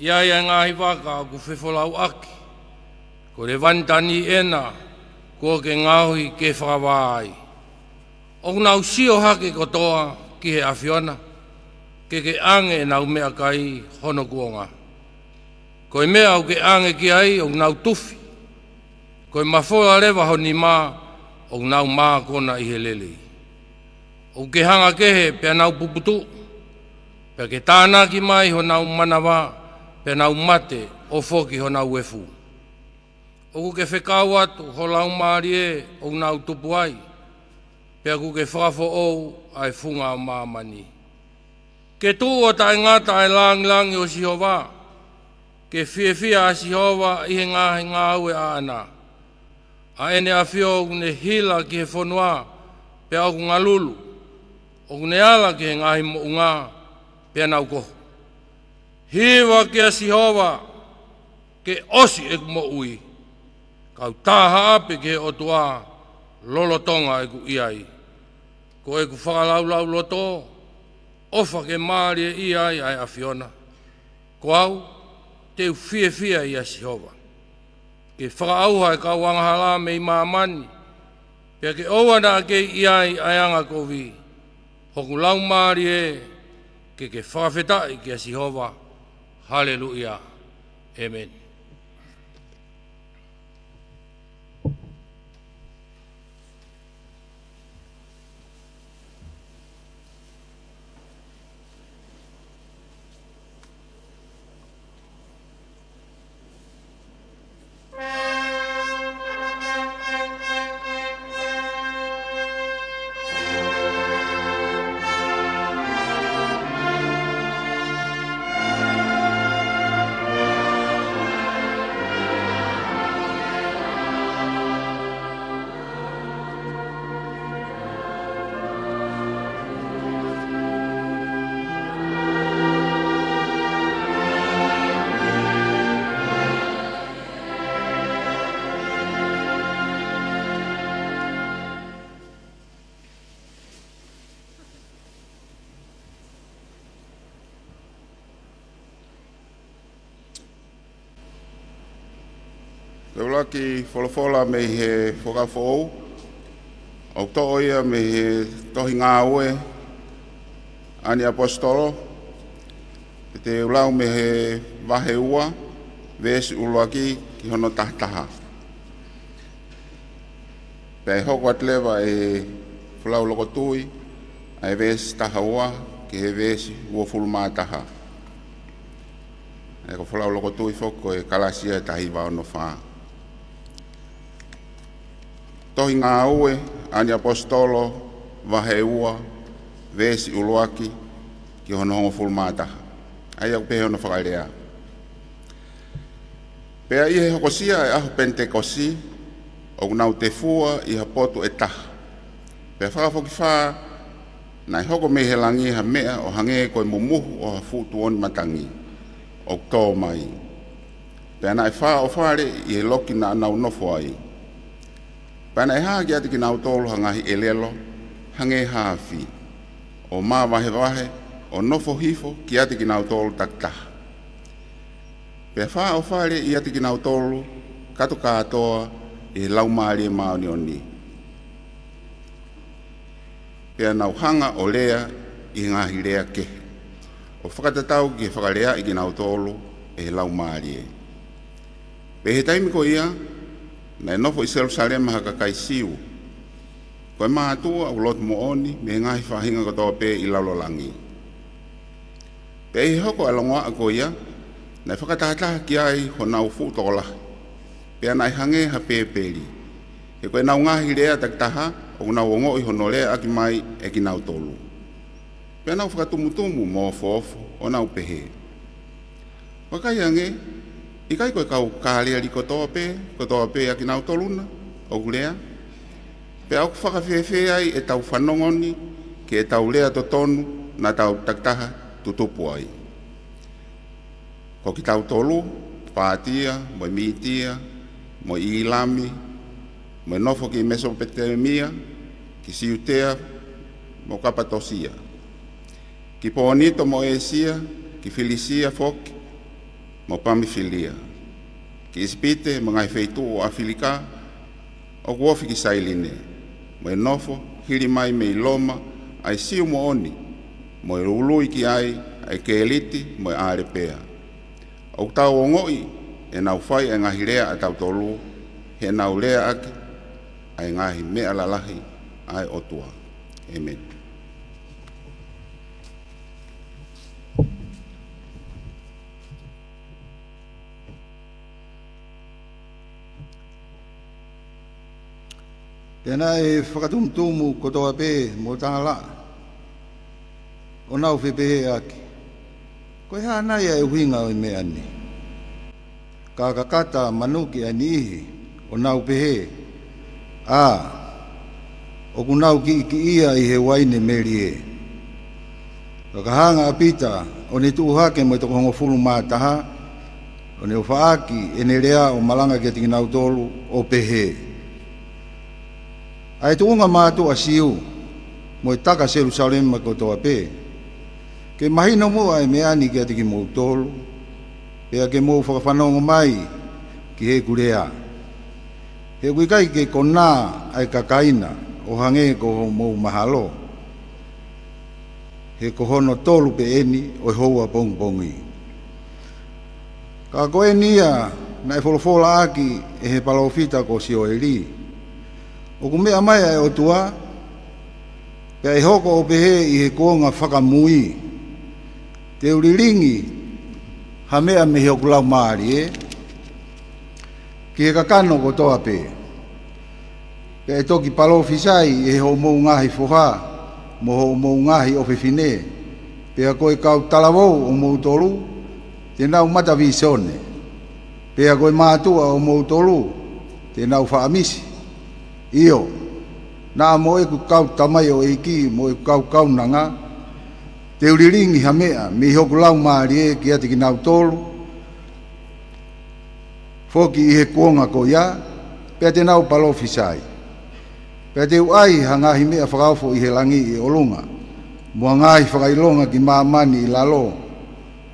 ʻI ai ʻa e ngaahi vaka ʻoku fefolauʻaki, ko e levani tani ʻena kuo ke ngaohi ke fakavā ai. ʻOku nau sio hake kotoa ki he ʻAfiona, ke ke ʻange ʻenau meʻakai hono kuonga. Ko e meʻa ʻoku ke ʻange ki ai ʻoku nau tufi, ko e mafola leva ho nima ʻoku nau mākona ʻi he lelei. ʻOku ke hanga kehe pea nau puputuʻu, pea ke tānaki mai honau manava, pea nau mate ʻo foki honau efu. ʻOku ke fekau atu ho laumālie ʻoku nau tupu ai, pea ʻoku ke fakafoʻou ʻa e funga ʻo māmani. Ke tuʻu ʻo taʻengata ʻa e langilangi ʻo Sihova, Ke fiefia ʻa Sihova ʻi he ngaahi ngāue ʻaʻana, ʻa ʻEne ʻAfio ʻoku ne hila ki he fonua, pea ʻoku ngalulu, ʻoku ne ala ki he ngaahi moʻunga, pea nau kohu. Hiva kia Sihova, ke ʻosi ʻeku moʻui, kau tā haʻape ki he ʻOtua lolotonga ʻeku ʻi ai. Ko ʻeku fakalaulauloto, ʻofa ke mālieʻia ai ʻa e ʻAfiona. Ko au, te u fiefia ʻia Sihova. Ke fakaʻauha e kau angahala mei māmani, pea ke ʻoua naʻa kei ʻi ai ʻa e angakovi. Hoku laumālie, ke ke fakafetaʻi kia Sihova. Haleluia. ʻĒmeni. Ko e ʻuluaki folofola mei he Fuakava Foʻou, ʻoku toʻo ia mei he tohi Ngāue ʻa e Kau ʻAposetolo, pea te u lau mei he vahe ua, veesi ʻuluaki ki hono taha taha. Pea ʻe hoko atu leva ʻe Folau Lokotui ʻa e veesi taha ua ki he veesi uofulu mā taha. ʻE ko Folau Lokotui foki ko e kalasi ia ʻe taha hiva ono fā. Tohi Ngāue ʻa e Kau ʻAposetolo, vahe ua, veesi ʻuluaki ki hono hongofulu mā taha. ʻA ia ʻoku pehē hono fakalea. Pea ʻi he hokosia ʻa e ʻaho Penitekosi, ʻoku nau tefua ʻi ha potu ʻe taha. Pea fakafokifā naʻe hoko mei he langi ha meʻa ʻo hangē ko e mumuhu ʻo ha fuʻu tuʻoni matangi ʻoku tō mai. Pea naʻe fāʻofale ʻi he loki naʻa nau nofo ai. Pea naʻe hā kiate kinautolu ha ngaahi ʻelelo hangē ha afi, ʻo māvahevahe, ʻo nofo hifo kiate kinautolu takitaha. Pea fāʻofale ʻiate kinautolu kātoa kātoa ʻi he Laumālie Māʻoniʻoni. Pea nau hanga ʻo lea ʻi he ngaahi lea kehe, ʻo fakatatau ki he fakaleaʻi kinautolu ʻe he Laumālie. Pea ʻi he taimi ko ia, naʻe nofo ʻi Selusalema ha kakai Siu, ko e mātuʻa ʻoku lotu moʻoni mei he ngaahi faʻahinga kotoa pē ʻi lalo langi. Pea ʻi he hoko ʻa e longoaʻa ko ia, naʻe fakatahataha ki ai honau fuʻu tokolahi, pea naʻe hangē ha pēpeli, he ko ʻenau ngaahi lea takitaha ʻoku nau ongoʻi hono leaʻaki mai ʻe kinautolu. Pea nau fakatumutumu mo ofoofo, ʻo nau pehē, Vakai ange, ʻikai ko e kau Kāleli kotoa pē, kotoa pē ʻa kinautolu na ʻoku lea? Pea ʻoku fakafēfē ai ʻetau fanongo ni ki heʻetau lea totonu naʻa tau takitaha tutupu ai? Ko kitautolu, Pātia, mo e Mītia, mo e ʻĪlami, mo e nofo ki Mesopotemia, ki Siutea, mo Kapatosia, ki Ponito mo ʻĒsia, ki Filisia foki, mo Pamifilia, ki ʻIsipite mo e ngaahi feituʻu ʻo ʻAfilika, ʻoku ofi ki Sailine, mo e nofo hili mai mei Loma ʻa e Siu moʻoni, mo e ului ki ai ʻa e Keliti mo e ʻAlepea. ʻOku tau ongoʻi ʻenau fai ʻa e ngaahi lea ʻatautolu, heʻenau leaʻaki ʻa e ngaahi meʻa lalahi ʻa e ʻOtua. ʻĒmeni. Pea naʻe fakatumutumu kotoa pē mo tālaʻa, ʻo nau fepehēʻaki, Ko e hā nai ʻa e ʻuhinga ʻo e meʻa ni? Ka ka kata manuki ʻa e niʻihi, ʻo nau pehē, ʻĀ, ʻoku nau kiʻikiʻia ʻi he uaine melie. Ka ka hanga ʻa Pita, ʻo ne tuʻu hake mo e toko hongofulu mā taha, ʻo ne ʻofaʻaki ʻene lea ʻo malanga kiate kinautolu, ʻo pehē, ʻA e tuʻunga mātuʻa Siu, mo e taka Selusalema kotoa pē, ke mahino muʻa ʻa e meʻa ni kiate kimoutolu, pea ke mou fakafanongo mai ki heʻeku lea. He ʻoku ʻikai ke konā ʻa e kakai na ʻo hangē ko hoʻomou mahalo, he ko hono tolu pē eni ʻo e houa pongipongi. Ka ko eni ia naʻe folofolaʻaki ʻe he palōfita ko Sioeli, ʻOku meʻa mai ʻa e ʻOtua, pea ʻe hoko ʻo pehē ʻi he kuonga fakamui, Te u lilingi ha meʻa mei hoku laumālie ki he kakano kotoa pē. Pea ʻe toki palōfisai ʻe hoʻomou ngaahi foha mo hoʻomou ngaahi ʻofefine, pea ko e kau talavou ʻomoutolu te nau mata vīsone, pea ko e mātuʻa ʻomoutolu te nau faʻa misi. ʻIo, naʻa mo ʻeku kau tamaioʻeiki mo ʻeku kau kaunanga, te u lilingi ha meʻa mei hoku laumālie kiate kinautolu foki ʻi he kuonga ko ia, pea te nau palōfisai. Pea te u ʻai ha ngaahi meʻa fakaofo ʻi he langi ʻi ʻolunga, mo ha ngaahi fakaʻilonga ki māmani ʻi lalo,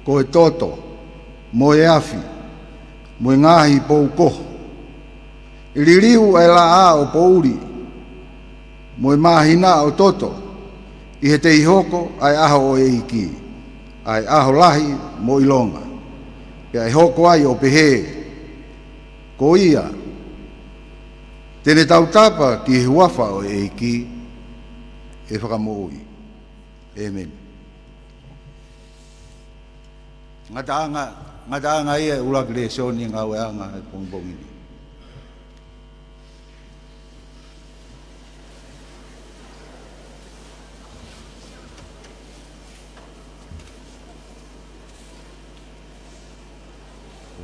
ko e toto, mo e afi, mo e ngaahi pou koho. ʻE liliu ʻa e laʻā ʻo poʻuli, mo e māhina ʻo toto, ʻi he tei hoko ʻa e ʻaho ʻo e ʻEiki, ʻa e ʻaho lahi mo ʻilonga. Pea ʻe hoko ai ʻo pehē, Ko ia te ne tautapa ki he huafa ʻo e ʻEiki, ʻe fakamoʻui. ʻĒmeni. Ngataʻanga, ngataʻanga ia e ʻuluaki lēsoni ngāueʻanga he pongipongi ni.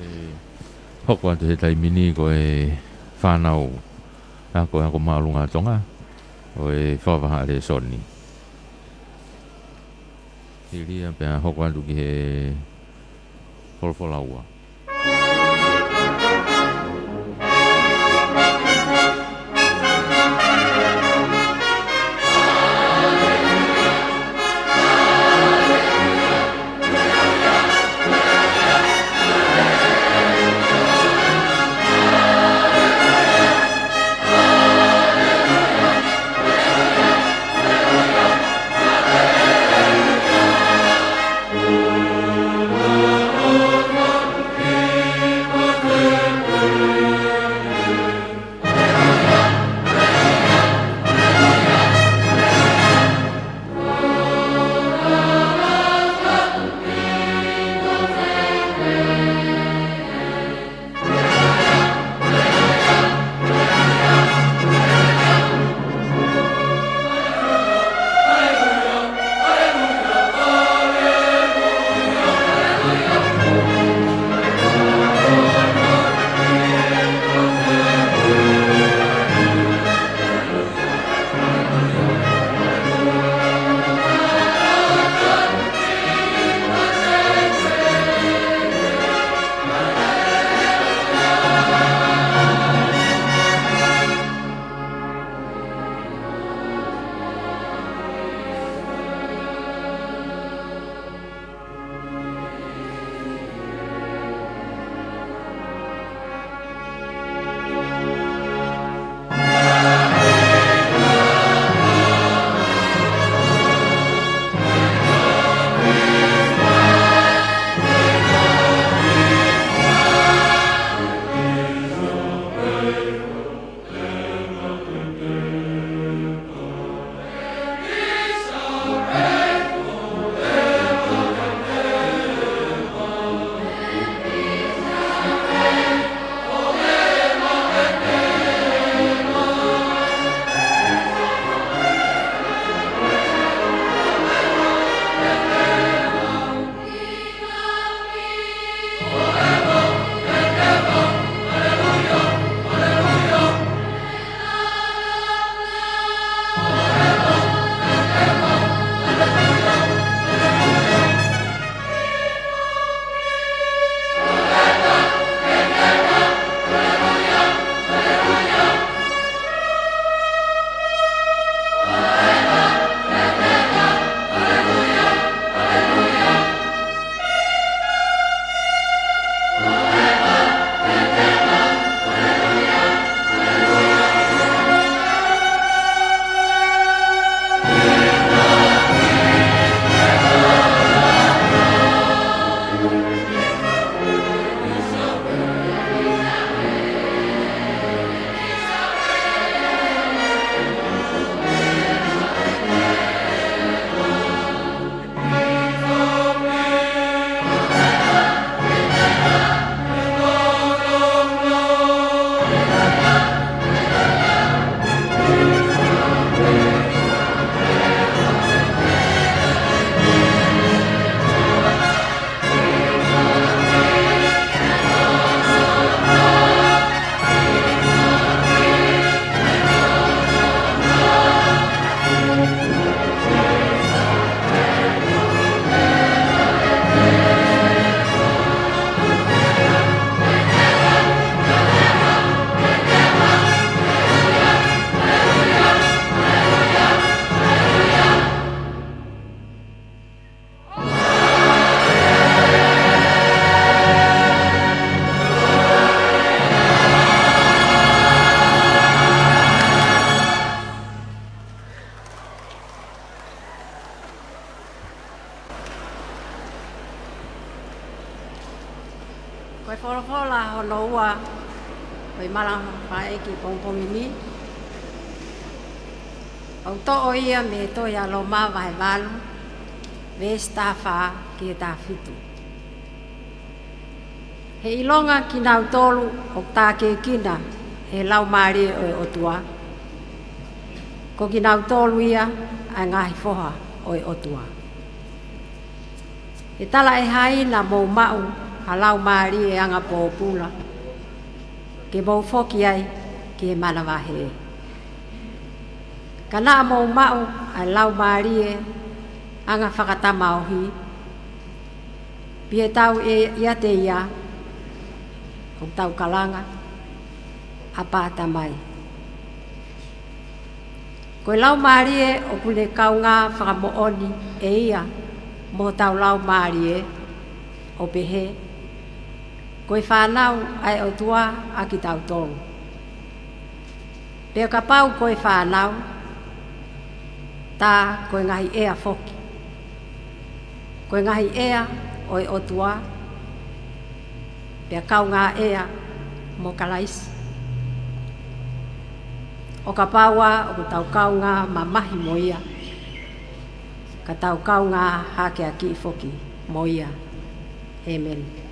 ʻE hoko atu he taimi ni ko e fānau ako, ako māʻolunga ʻa Tonga ʻo e fakavahaʻa lēsoni. Hili ia pea hoko atu ki he folofola ua. Ko e folofola hono ua ʻo e malanga fakafaʻeiki pongipongi ni, ʻoku toʻo ia mei he tohi ʻa Loma vahe valu, veesi taha fā ki he taha fitu. He ʻilonga kinautolu ʻoku tākiekina ʻe he Laumālie ʻo e ʻOtua, ko kinautolu ia ʻa e ngaahi foha ʻo e ʻOtua. He talaʻehai naʻa mou maʻu ha laumālie anga pōpula, ke mou foki ai ki he manavahē. Ka naʻa mou maʻu ʻa e laumālie anga fakatamaohi, pea tau ʻiate ia ʻoku tau kalanga, Āpā Tamai. Ko e Laumālie ʻoku ne kaungā fakamoʻoni ʻe ia mo hotau laumālie, ʻo pehē, ko e fānau ʻa e ʻOtua ʻa kitautolu. Pea kapau ko e fānau, tā ko e ngaahi ʻea foki. Ko e ngaahi ʻea ʻo e ʻOtua, pea kaungā ʻea mo Kalaisi. ʻO kapau ʻoku tau kaungā mamahi mo ia, ka tau kaungā hakeakiʻi foki mo ia. ʻĒmeni.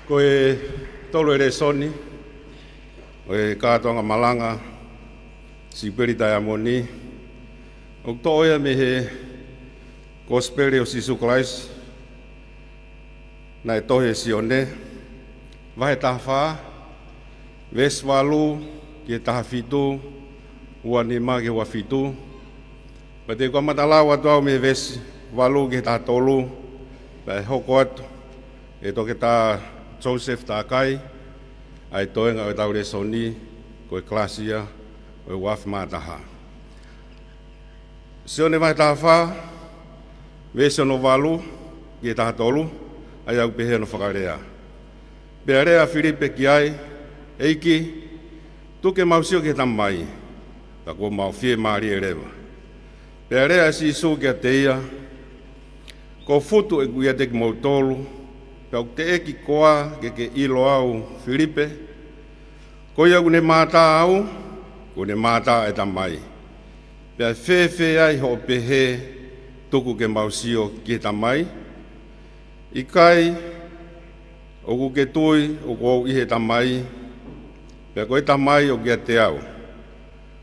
Ko e tolu e lēsoni ʻo e kātoanga malanga Siupeli Taiamoni, ʻoku toʻo ia mei he Kosipeli ʻo Sīsū Kalaisi naʻe tohi ʻe Sione, vahe taha fā, veesi valu ki he taha fitu, ua nima ki he ua fitu. Pea te u kamata lau atu au mei he veesi valu ki he taha tolu, pea ʻe hoko atu ʻe Toketā Joseph Takai ʻa e toenga ʻo ʻetau lēsoni, ko e kalasi ia ʻo e ua afe mā taha. Sione vahe taha fā, veesi hono valu ki he taha tolu, ʻa ia ʻoku pehē hono fakalea: Pea lea ʻa Filipe ki ai, ʻEiki, tuku ke mau sio ki he Tamai, pea kuo mau fiemālie leva. Pea lea ʻa Sīsū kiate ia, Kuo futu ʻeku ʻiate kimoutolu, pea ʻoku teʻeki koā ke ke ʻilo au, Filipe? Ko ia ʻoku ne mātā au, kuo ne mātā ʻa e Tamai. Pea fēfē ai hoʻo pehē, Tuku ke mau sio ki he Tamai? ʻIkai, ʻoku ke tui ʻoku ou ʻi he Tamai, pea ko e Tamai ʻoku ʻiate au?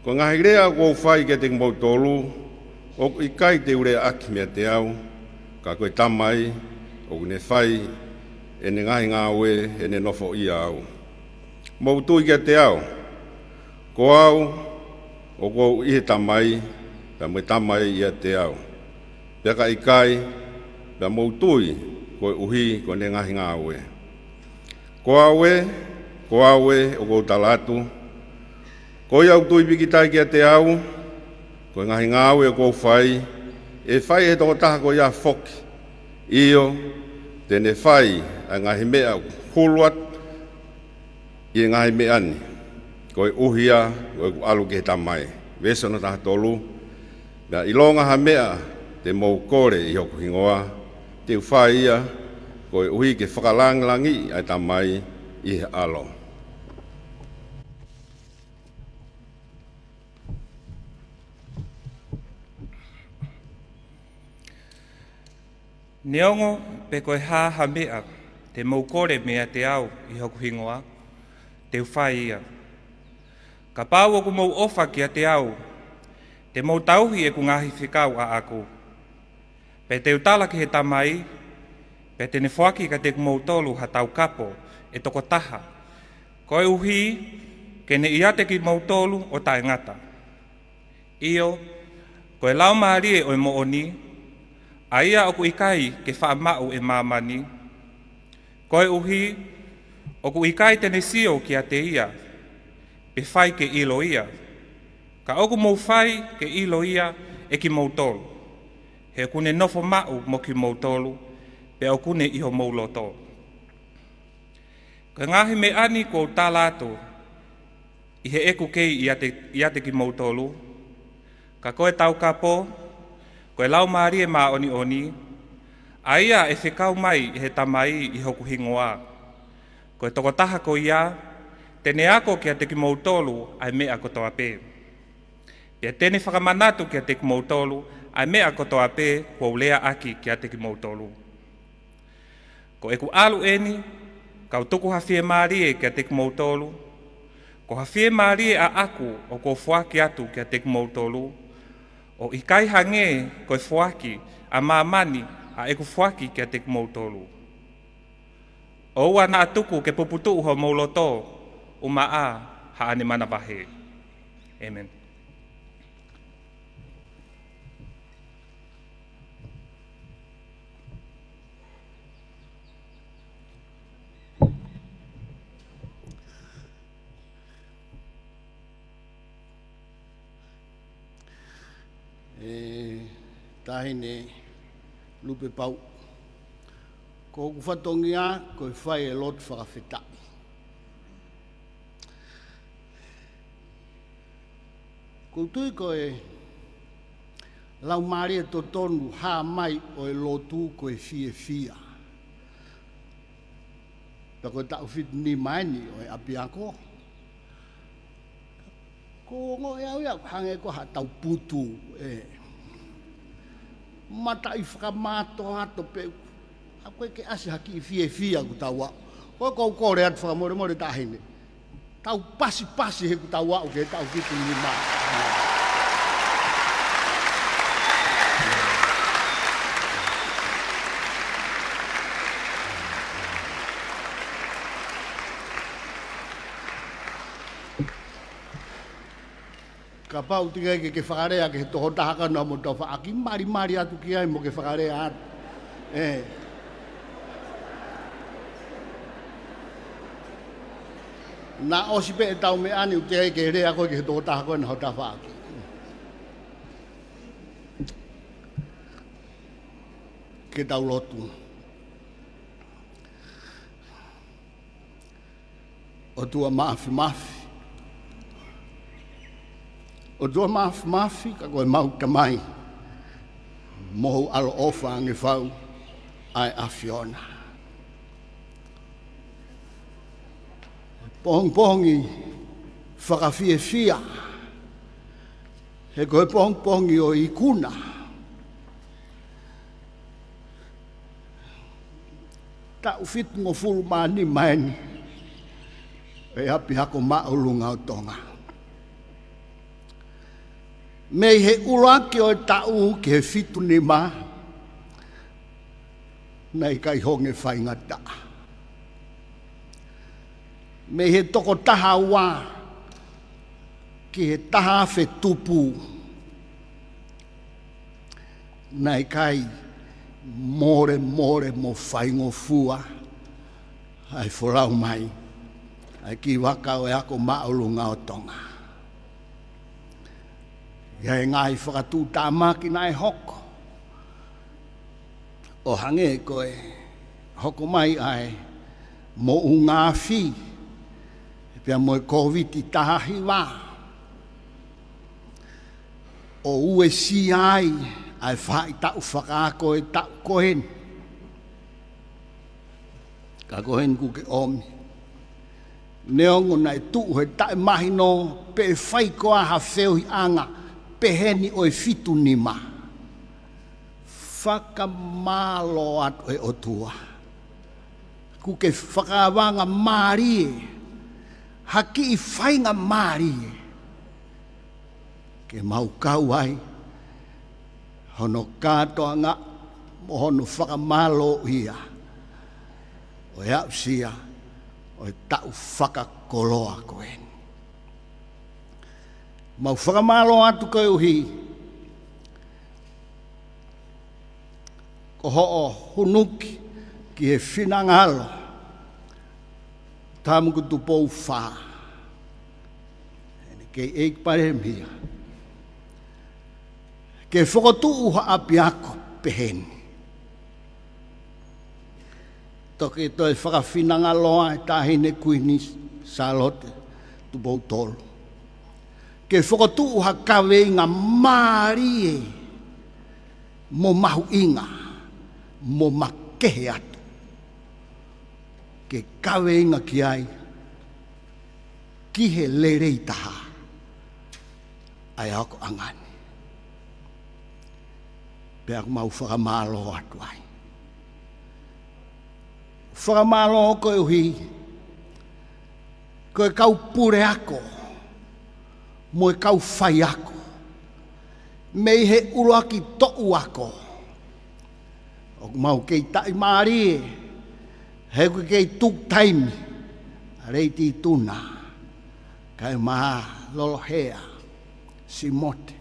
Ko e ngaahi lea ʻoku ou fai kiate kimoutolu, ʻoku ʻikai te u leaʻaki meiate au, ka ko e Tamai ʻoku ne fai ʻene ngaahi ngāue ʻi heʻene nofoʻia au. Mou tui kiate au, ko au ʻoku ou ʻi he Tamai, pea mo e Tamai ʻiate au. Pea ka ʻikai, pea mou tui koeʻuhi ko ʻene ngaahi ngāue. Ko au ē, ko au ē, ʻoku ou tala atu, ko ia ʻoku tui pikitai kiate au, ko e ngaahi ngāue ʻoku ou fai, ʻe fai ʻe he tokotaha ko ia foki. ʻIo, te ne fai ʻa e ngaahi meʻa ʻoku hulu atu ʻi he ngaahi meʻa ni, koeʻuhi ia ko ʻeku ʻalu ki he Tamai. Veesi hono taha tolu: Pea ʻilonga ha meʻa te mou kole ʻi hoku hingoa, te u fai ia, koeʻuhi ke fakalāngilangiʻi ʻa e Tamai ʻi he ʻAlo. Neongo pe ko e hā ha meʻa te mou kole meiate au ʻi hoku hingoa, te u fai ia. Kapau ʻoku mou ʻofa kiate au, te mou tauhi ʻeku ngaahi fekau ʻaʻaku. Pea te u tala ki he Tamai, pea te ne foaki kiate kimoutolu ha taukapo ʻe toko taha, koeʻuhi ke ne ʻiate kimoutolu ʻo taʻengata. ʻIo, ko e Laumālie ʻo e moʻoni, ʻa ia ʻoku ʻikai ke faʻa maʻu ʻe māmani, koeʻuhi ʻoku ʻikai te ne sio kiate ia, pe fai ke ʻilo ia. Ka ʻoku mou fai ke ʻilo ia ʻe kimoutolu, he ʻoku ne nofo maʻu mo kimoutolu, pea ʻoku ne ʻi homou loto. Ko e ngaahi meʻa ni kuo u tala atu ʻi heʻeku kei ʻiate, ʻiate kimoutolu. Ka ko e taukapo, ko e Laumālie Māʻoniʻoni, ʻa ia ʻe fekau mai ʻe he Tamai ʻi hoku hingoa, ko e tokotaha ko ia te ne ako kiate kimoutolu ʻa e meʻa kotoa pē, pea te ne fakamanatu kiate kimoutolu ʻa e meʻa kotoa pē kuo u leaʻaki kiate kimoutolu. Ko ʻeku ʻalu eni, kau tuku ha fiemālie kiate kimoutolu, ko ha fiemālie ʻaʻaku ʻoku ou foaki atu kiate kimoutolu, ʻo ʻikai hangē ko e foaki ʻa māmani ʻa ʻeku foaki kiate kimoutolu. ʻOua naʻa tuku ke puputuʻu homou loto, ʻumaʻā haʻane manavahē. ʻĒmeni. ʻE Taʻahine Lupepau, ko hoku fatongia ko e fai e lotu fakafetaʻi. ʻOku ou tui ko e laumālie totonu hā mai ʻo e lotu ko e fiefia. Pea ko e taʻu fitu nima eni ʻo e ʻapiako, ʻoku ou ongoʻi au ia ʻoku hangē ko ha tau putu, ē. Mataʻi fakamātoato pē, ʻoku ʻikai ke ʻasi ha kiʻi fiefia ʻoku tau aʻu. Ko e ʻoku ou kole atu fakamolemole taʻahine. Tau pasipasi he kuo tau aʻu ki he taʻu fitu nima. Kapau ʻoku teʻeki ke ke fakalea ki he tokotaha ko ena hoʻomou tafaʻaki, malimali atu ki ai mo ke fakalea atu. ʻE. Naʻe ʻosi pē ʻetau meʻa ni, ʻoku teʻeki ke lea koe ki he tokotaha ko ena hoʻo tafaʻaki. Ke tau lotu. ʻOtua Māfimafi. ʻOtua Māfimafi, ka ko homau Tamai, mo ho ʻaloʻofa ange fau ʻa e ʻAfiona. Pongipongi fakafiefia, he ko e pongipongi ʻo e ikuna. Taʻu fitungofulu mā nima eni ʻo e ʻApiako Māʻolunga ʻo Tonga. Mei he ʻuluaki ʻo e taʻu ki he fitu nima, naʻe ʻikai honge faingataʻa. Mei he toko taha ua ki he taha afe tupu, naʻe ʻikai molemole mo faingofua ʻa e folau mai ʻa e kiʻi vaka ʻo e Ako Māʻolunga ʻo Tonga. ʻI ai e ngaahi fakatuʻutāmaki naʻe hoko, ʻo hangē ko e hoko mai ʻa e moʻunga afi, pea mo e Kōviti taha hiva, ʻo uesia ai ʻa e faʻahitaʻu fakaako ʻo e taʻu ko eni. Ka ko eni kuo ke ʻomi. Neongo naʻe tuʻu he taʻemahino pe fai koā ha feohiʻanga peheni ʻo e fitu nima. Fakamālō atu ʻe ʻOtua. Kuo ke fakaavanga mālie, ha kiʻi faingamālie ke mau kau ai hono kātoanga mo hono fakamālōʻia ʻo e aʻusia ʻo e taʻu fakakoloa ko eni. Mau fakamālō atu koeʻuhi ko hoʻo hunuki ki he finangalo Tumutu Tupou Fā, ʻene kei ʻEiki Palēmia, ke fokotuʻu ha ʻapiako peheni. Toki toe fakafinangaloa e Taʻahine Kuini Sālote Tupou Tolu ke fokotuʻu ha kaveinga mālie mo mahuʻinga mo makehe atu, ke kaveinga ki ai ki he lelei taha ʻa e akoʻanga ni. Pea ʻoku mau fakamālō atu ai. Fakamālō koeʻuhi ko e kau puleako mo e kau faiako mei he ʻuluaki toʻu ako. ʻOku mau kei taʻimālie, he ʻoku kei tuku taimi ʻa Lady Tuna, kae ʻumaʻā Lolohea, Simote,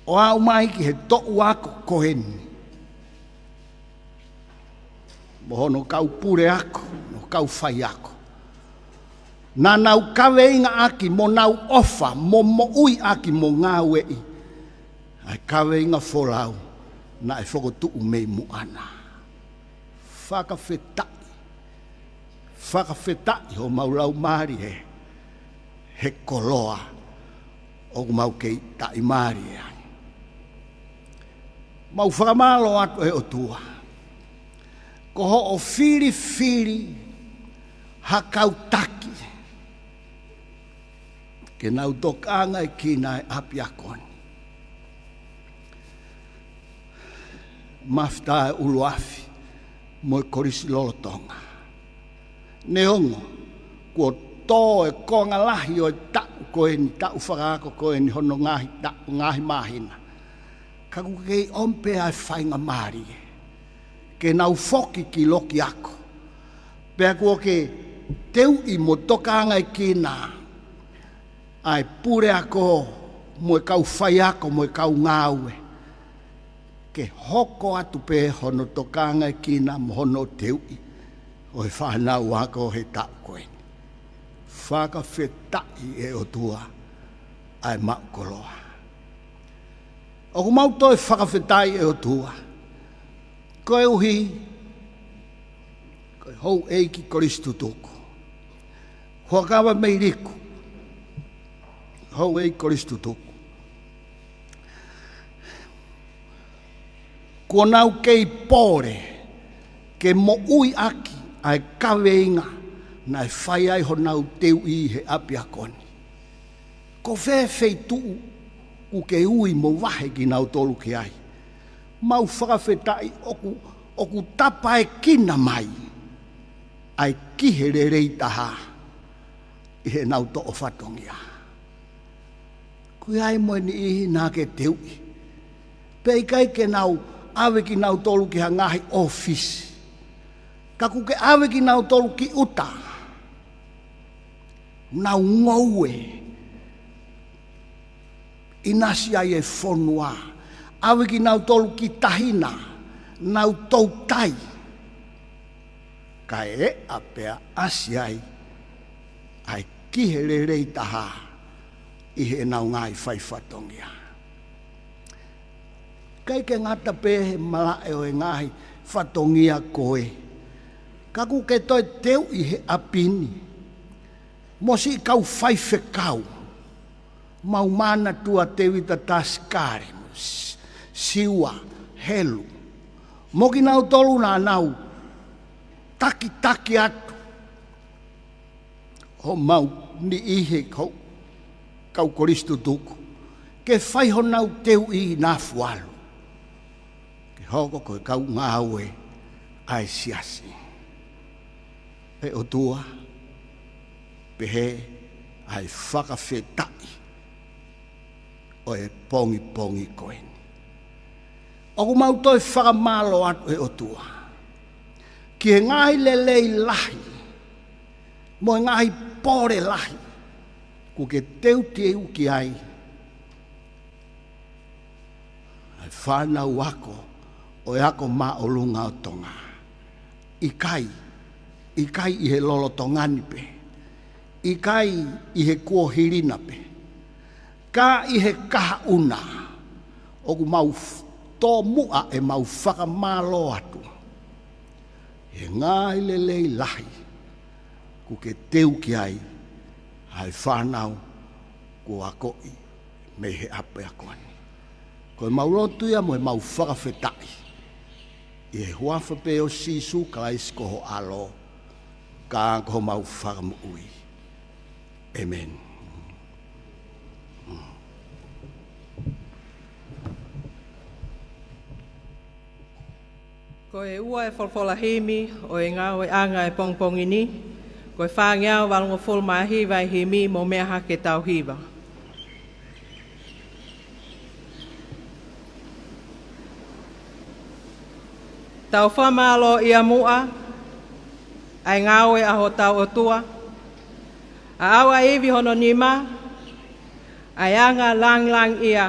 ʻo aʻu mai ki he toʻu ako ko eni, mo hono kau puleako, mo e kau faiako. Naʻa nau kaveinga ʻaki mo nau ʻofa mo moʻui ʻaki mo ngāueʻi ʻa e kaveinga folau naʻe fokotuʻu mei muʻa na. Fakafetaʻi. Fakafetaʻi homau laumālie he, he koloa ʻoku mau kei taʻimālie ai. Mau fakamālō atu ʻe ʻOtua, ko hoʻo filifili ha kau taki ke nau tokangaʻi ʻa e ʻapiako ni. Mafita e ʻuluafi mo e kolisi lolotonga. Neongo kuo tō e konga lahi ʻo e taʻu ko eni, taʻu fakaako ko eni, hono ngaahi taʻu, ngaahi māhina, ka ʻoku kei ʻomi pē ʻa e faingamālie ke nau foki ki loki ako. Pea kuo ke teuʻi mo tokangaekina ʻa e puleako mo e kau faiako mo e kau ngāue ke hoko atu pē hono tokangaekina mo hono teuʻi ʻo e fānau ako he taʻu ko eni. Fakafetaʻi ʻe ʻOtua ʻa e maʻu koloa. ʻOku mau toe fakafetaʻi ʻe ʻOtua koeʻuhi ko e houʻeiki kolisi tutuku, Huakava Meiliku, houʻeiki kolisi tutuku, kuo nau kei pole ke moʻui ʻaki ʻa e kaveinga naʻe fai ai honau teuʻi he ʻapiako ni. Ko fē feituʻu ʻoku ke ui mo vahe kinautolu ki ai? Mau fakafetaʻi ʻoku, ʻoku tapaekina mai ʻa e ki he lelei taha ʻi heʻenau toʻo fatongia. ʻOku ʻi ai mo e niʻihi naʻa ke teuʻi pea ʻikai ke nau ʻave kinautolu ki ha ngaahi ʻōfisi, ka ʻoku ke ʻave kinautolu ki ʻuta, nau ngoue, ʻinasi ai e fonua. ʻAve kinautolu ki tahi na, nau toutai, kae ʻeʻa pea ʻasi ai ʻa e ki he lelei taha ʻi heʻenau ngaahi fai fatongia. ʻIkai ke ngata pē he malaʻe ʻo e ngaahi fatongia ko ē, ka ʻoku ke toe teuʻi he ʻapi ni mo siʻi kau faifekau, mau manatua Tēvita Tasikale, S-, Siua Helu, mo kinautolu naʻa nau takitaki atu homau niʻihi he kau, kau kolisi tutuku ke fai honau teuʻi ʻi Nafualu ke hoko ko e kau ngāue ʻa e siasi. ʻE ʻOtua, pehē ʻa e fakafetaʻi ʻo e pongipongi ko eni. ʻOku mau toe fakamālō atu ʻe ʻOtua ki he ngaahi lelei lahi mo e ngaahi pole lahi ʻoku ke teuteu ki ai ʻa e fānau ako ʻo e Ako Māʻolunga ʻo Tonga. ʻIkai, ʻikai ʻi he lolotonga ni pē, ʻikai ʻi he kuohili na pē, ka ʻi he kahaʻu na. ʻOku mau f-, tōmuʻa ʻemau fakamālō atu he ngaahi lelei lahi ʻoku ke teu ki ai ʻa e fānau kuo akoʻi mei he ʻapiako ni. Ko ʻemau lotu ia mo ʻemau fakafetaʻi ʻi he huafa pē ʻo Sīsū Kalaisi ko ho ʻAlo, ka ko homau Fakamoʻui. ʻĒmeni. Ko e ua e folofola himi ʻo e ngāueʻanga e pongipongi ni, ko e fāngeau valungofulu mā hiva e himi, mou meʻa hake ke tau hiva. Tau fakamālōʻia muʻa ʻa e ngāue ʻa hotau ʻOtua, ʻa e ʻau ʻa e ivi hono nima, ʻa e anga langilangiʻia.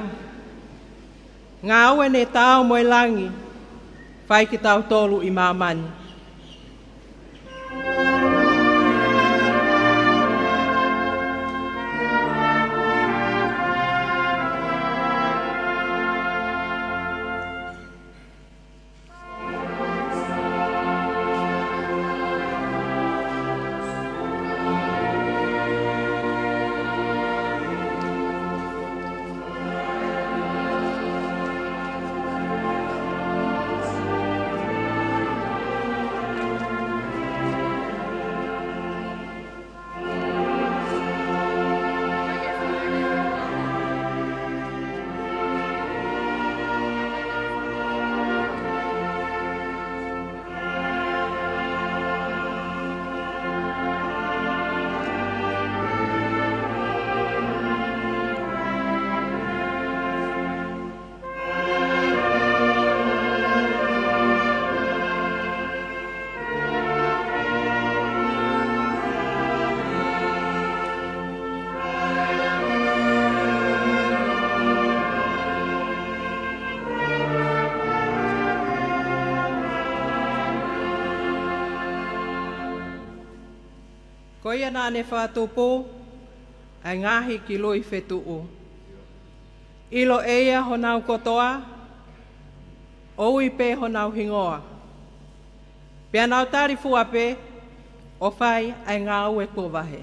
Ngāue ne taau mo e langi, fai kitautolu ʻi māmani. Ko ia naʻa ne fakatupu ʻa e ngaahi kilui fetuʻu. ʻIlo ʻe ia honau kotoa, ʻo ui pē honau hingoa. Pea nau tali fua pē ʻo fai ʻa e ngāue kuo vahe.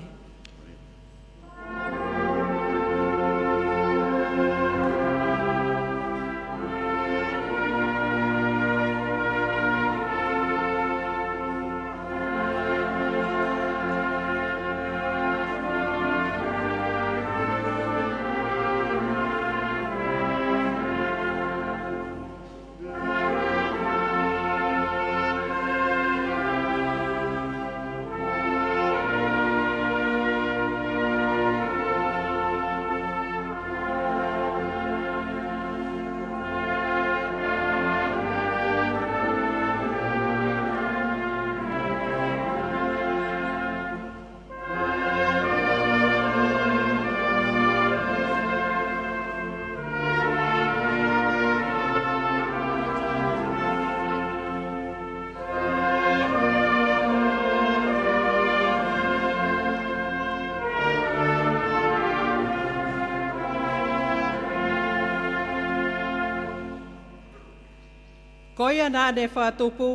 Ko ia naʻa ne fakatupu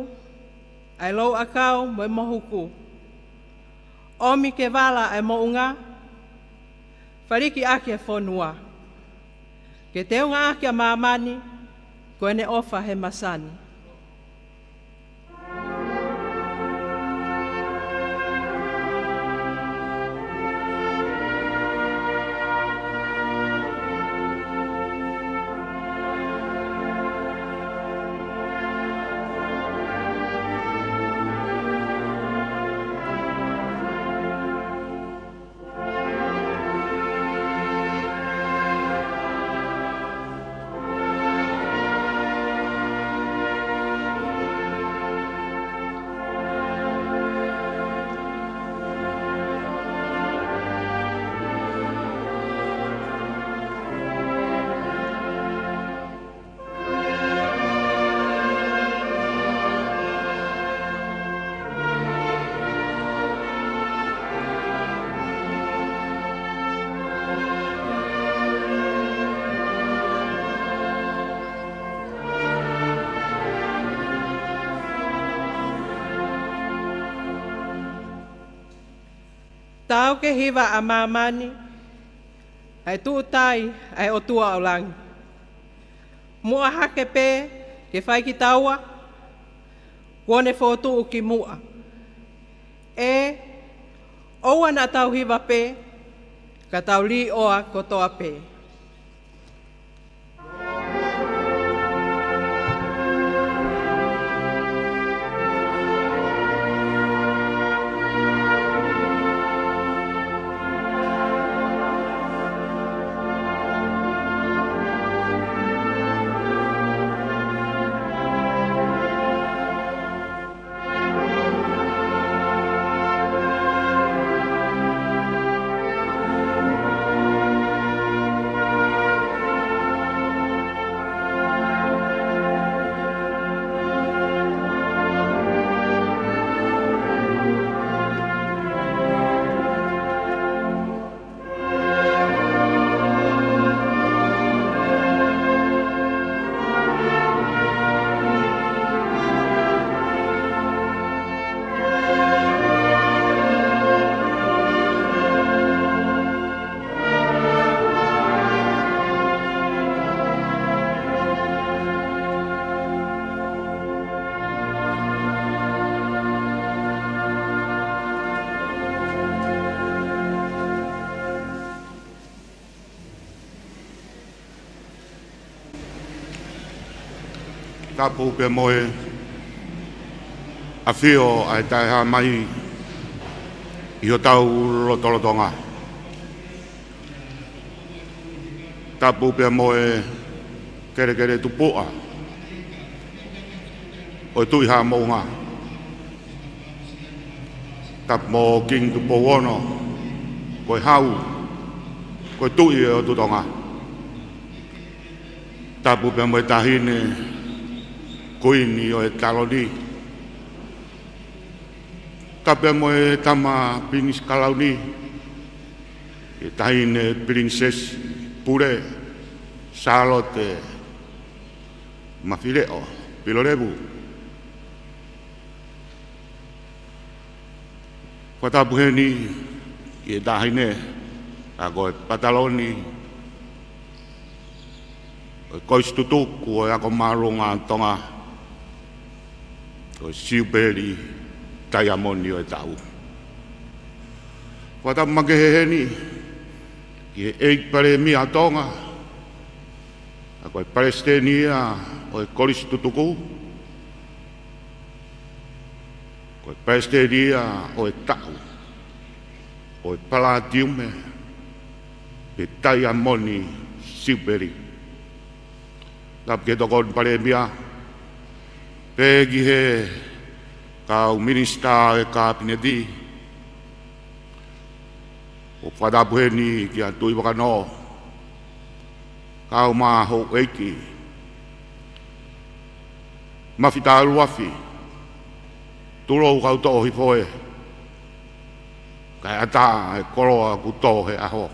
ʻa e louʻakau mo e mohuku. ʻOmi ke vala ʻa e moʻunga, faliki ʻaki ʻa e fonua. Ke teunga ʻaki ʻa māmani, ko ʻene ʻofa he masani. Taau ke hiva ʻa māmani ʻa e tuʻutai ʻa e ʻOtua ʻo langi. Muʻa hake pē ke fai kitaua, kuo ne fokotuʻu ki muʻa. ʻE, ʻoua naʻa tau hiva pē, ka tau līʻoa kotoa pē. Tapu pea mo e ʻafio ʻa e Taʻehāmai ʻi hotau lotolotonga. Tapu pea mo e kelekele tupuʻa ʻo e Tuʻi Haʻa Moʻunga. Tapu mo Kingi Tupou Ono, ko e Hau, ko e Tuʻi ʻo e ʻOtu Tonga. Tapu pea mo e Taʻahine Kuini ʻo e Taloni. Tapu mo e tama Pilinisi Kalauni, e taʻahine Pilinisesi Pule, Sālote Mafileʻo Pilolevu. Fakatapu heni ki he taʻahine, ʻa ko e pataloni ʻo e Kolisi Tutuku ʻo e Ako Māʻolunga ʻo Tonga, ko e Siupeli Taiamoni ʻo e Taʻu. Fakatapu makehe heni ki he ʻEiki Palēmia ʻo Tonga, ʻa ko e Palesiteni ia ʻo e Kolisi Tutuku, ko e Palesiteni ia ʻo e Taʻu ʻo e Palātiume pe Taiamoni Siupeli. Tapu ki he Tokoni Palēmia, pehē ki he kau Minisitā ʻo e Kapineti, ʻo fakatapu heni kia Tuʻivakanō, kae ʻumaʻā houʻeiki, Mafita Luafi, tulou kau toʻo hifo ē, kae ʻatā e koloa kuo tō he ʻaho.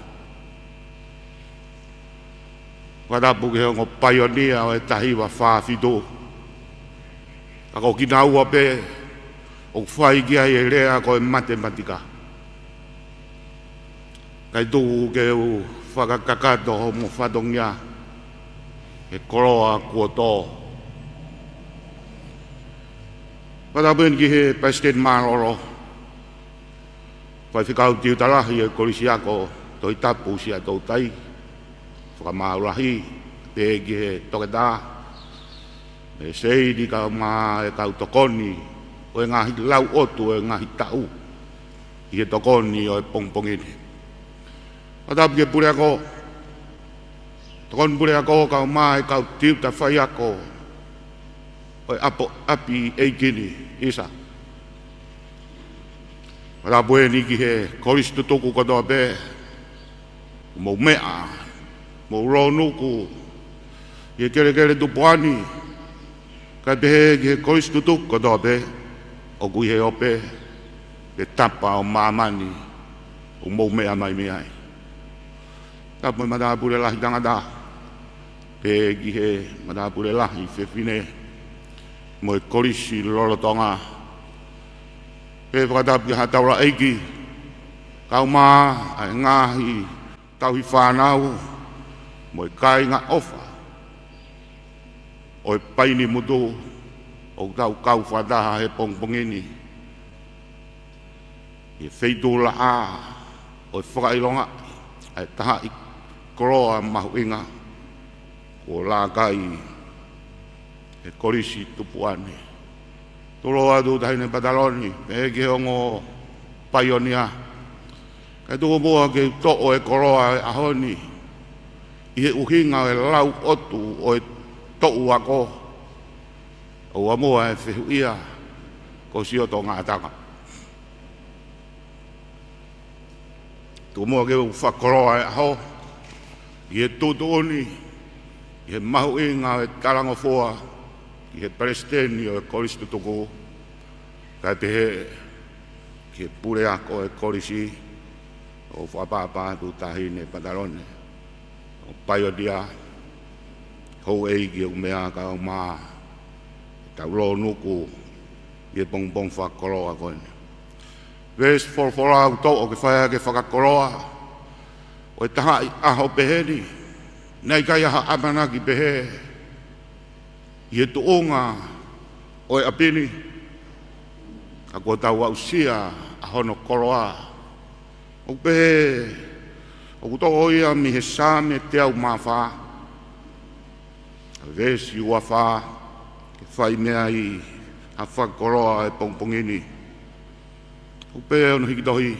Fakatapu ki he ongo paionia ʻo e taha hiva fā fitu, ka ko kinaua pē ʻoku fai ki ai e lea ko e matematika. Kae tuku ke u fakakakato hoʻomo fatongia he koloa kuo tō. Fakatapu heni ki he Palesiteni Mālōlō, Faifekau Tiuta Lahi ʻo e Kolisi Ako Tohitapu Siaʻatoutai, Fakamāu Lahi, pehē ki he Toketā, mo e Seini kae ʻumaʻā e kau tokoni ʻo e ngaahi lauʻotu ʻo e ngaahi taʻu ʻi he tokoni ʻo e pongipongi ni. Fakatapu ki he Puleako, Tokoni Puleako kae ʻumaʻā e kau tiuta faiako ʻo e ʻapo, ʻapi ʻeiki ni, ʻisa. Fakatapu heni ki he Kolisi Tutuku kotoa pē, mou meʻa, mou lōnuku ʻi he kelekele tupuʻa ni, kae pehē ki he Kolisi Tutuku kotoa pē ʻoku ʻi he ope pe tapa ʻo māmani ʻoku mou meʻa mai mei ai. Tapu mo e Matāpule Lahi Tangata, pehē ki he Matāpule Lahi Fefine mo e Kolisi lolotonga. Pehē fakatapu ki he Haʻa Taulaʻeiki, kae ʻumaʻā e ngaahi tauhi fānau mo e kāinga ʻofa ʻo e Painimutu ʻoku tau kau fakataha he pongipongi ni ʻi he feituʻulaʻā ʻo e fakaʻilonga ʻa e tahaʻi koloa mahuʻinga kuo laka ʻi he Kolisi Tupuʻa ni. Tulou atu Taʻahine Pataloni, pehē ki he ongo paionia, kae tuku muʻa ke u toʻo e koloa ʻo e ʻaho ni ʻi he ʻuhinga ʻo e lauʻotu ʻo e toʻu ako, ʻoua muʻa ʻe fehuʻia ko Sioto Ngataʻanga. Tuku muʻa ke u fakakoloa e ʻaho ʻi he tuʻutuʻuni ʻi he mahuʻinga ʻo e talangofua ki he Palesiteni ʻo e Kolisi Tutuku, kae pehē ki he Puleako ʻo e Kolisi, ʻo fakaʻapaʻapa atu Taʻahine Pataloni, ʻo paionia, houʻeiki ʻoku meʻa kae ʻumaʻā ʻetau lōnuku ʻi he pongipongi fakakoloa ko eni. Veesi folofola ʻoku toʻo ke fai ʻaki e fakakoloa ʻo e tahaʻi ʻaho peheni, naʻe ʻikai ha ʻamanaki pehē ʻi he tuʻunga ʻo e ʻapi ni, ka kuo tau aʻusia ʻa hono koloa. ʻOku pehē, ʻoku toʻo ia mei he Saame teau mā fā, veesi ua fā, ke fai mei ai ha fakakoloa he pongipongi ni. ʻOku pehē hono hiki tohi: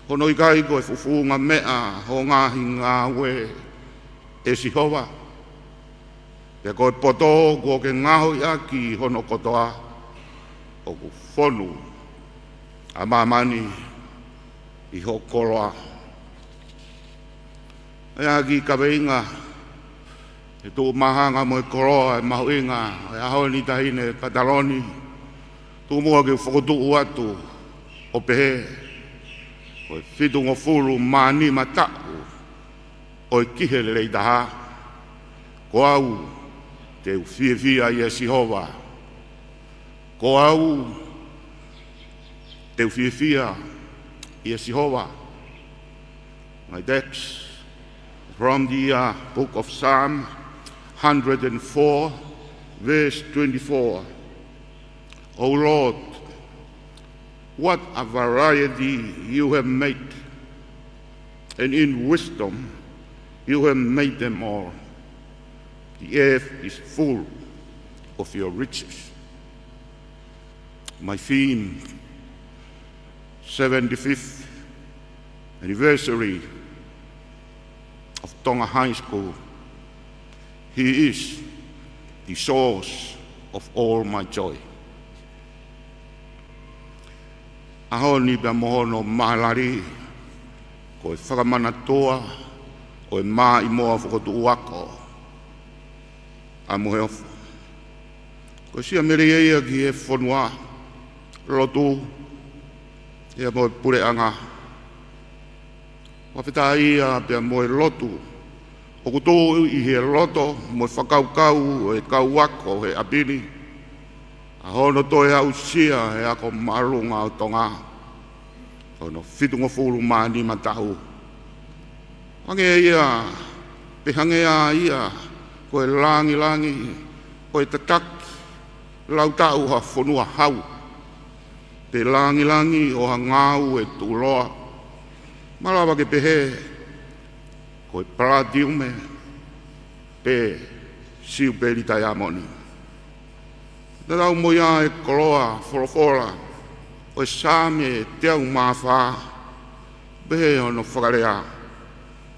Hono ʻikai ko e fufunga meʻa hoʻo ngaahi ngāue, ʻe Sihova, pea ko e poto kuo ke ngaohi ʻaki hono kotoa, ʻoku fonu ʻa māmani ʻi hoʻo koloa. ʻA e kiʻi kaveinga, e tuʻumāhanga mo e koloa ʻe mahuʻinga ʻo e ʻaho ni, Taʻahine Pataloni, Tuku muʻa ke u fokotuʻu atu ʻo pehē, ko e fitungofulu mā nima taʻu ʻo e Kiheleleitaha, ko au te u fiefia ʻia Sihova. Ko au te u fiefia ʻia Sihova. My text from the, uh, book of Psalm hundred and four, verse twenty-four. O Lord, what a variety you have made, and in wisdom you have made them all. The earth is full of your riches. My theme, seventy-fifth anniversary of Tonga High School. He is the source of all my joy. ʻAho ni pea mo hono mālali, ko e fakamanatua ʻo e maʻimoa fokotuʻu ako ʻa Moheofo. Ko e siʻa melie ia ki he fonua, lotu, pea mo e puleʻanga. Fakafetaʻi ia pea mo e lotu ʻoku tuʻu ʻi he loto mo e fakakaukau ʻo e kau ako he ʻapi ni, ʻa hono toe aʻusia he ako māʻolunga ʻo Tonga hono fitungofulu mā nima taʻu. Hangē ia, pe hangē ia ko e langilangi ʻo e tataki lau taʻu ha fonua hau, pe langilangi ʻo ha ngāue tuʻuloa. Malava ke pehē, ko e palatiume pe siupeli taiamoni. Tatau mo ia e koloa folofola ʻo e Saame teau mā fā, pehē hono fakalea,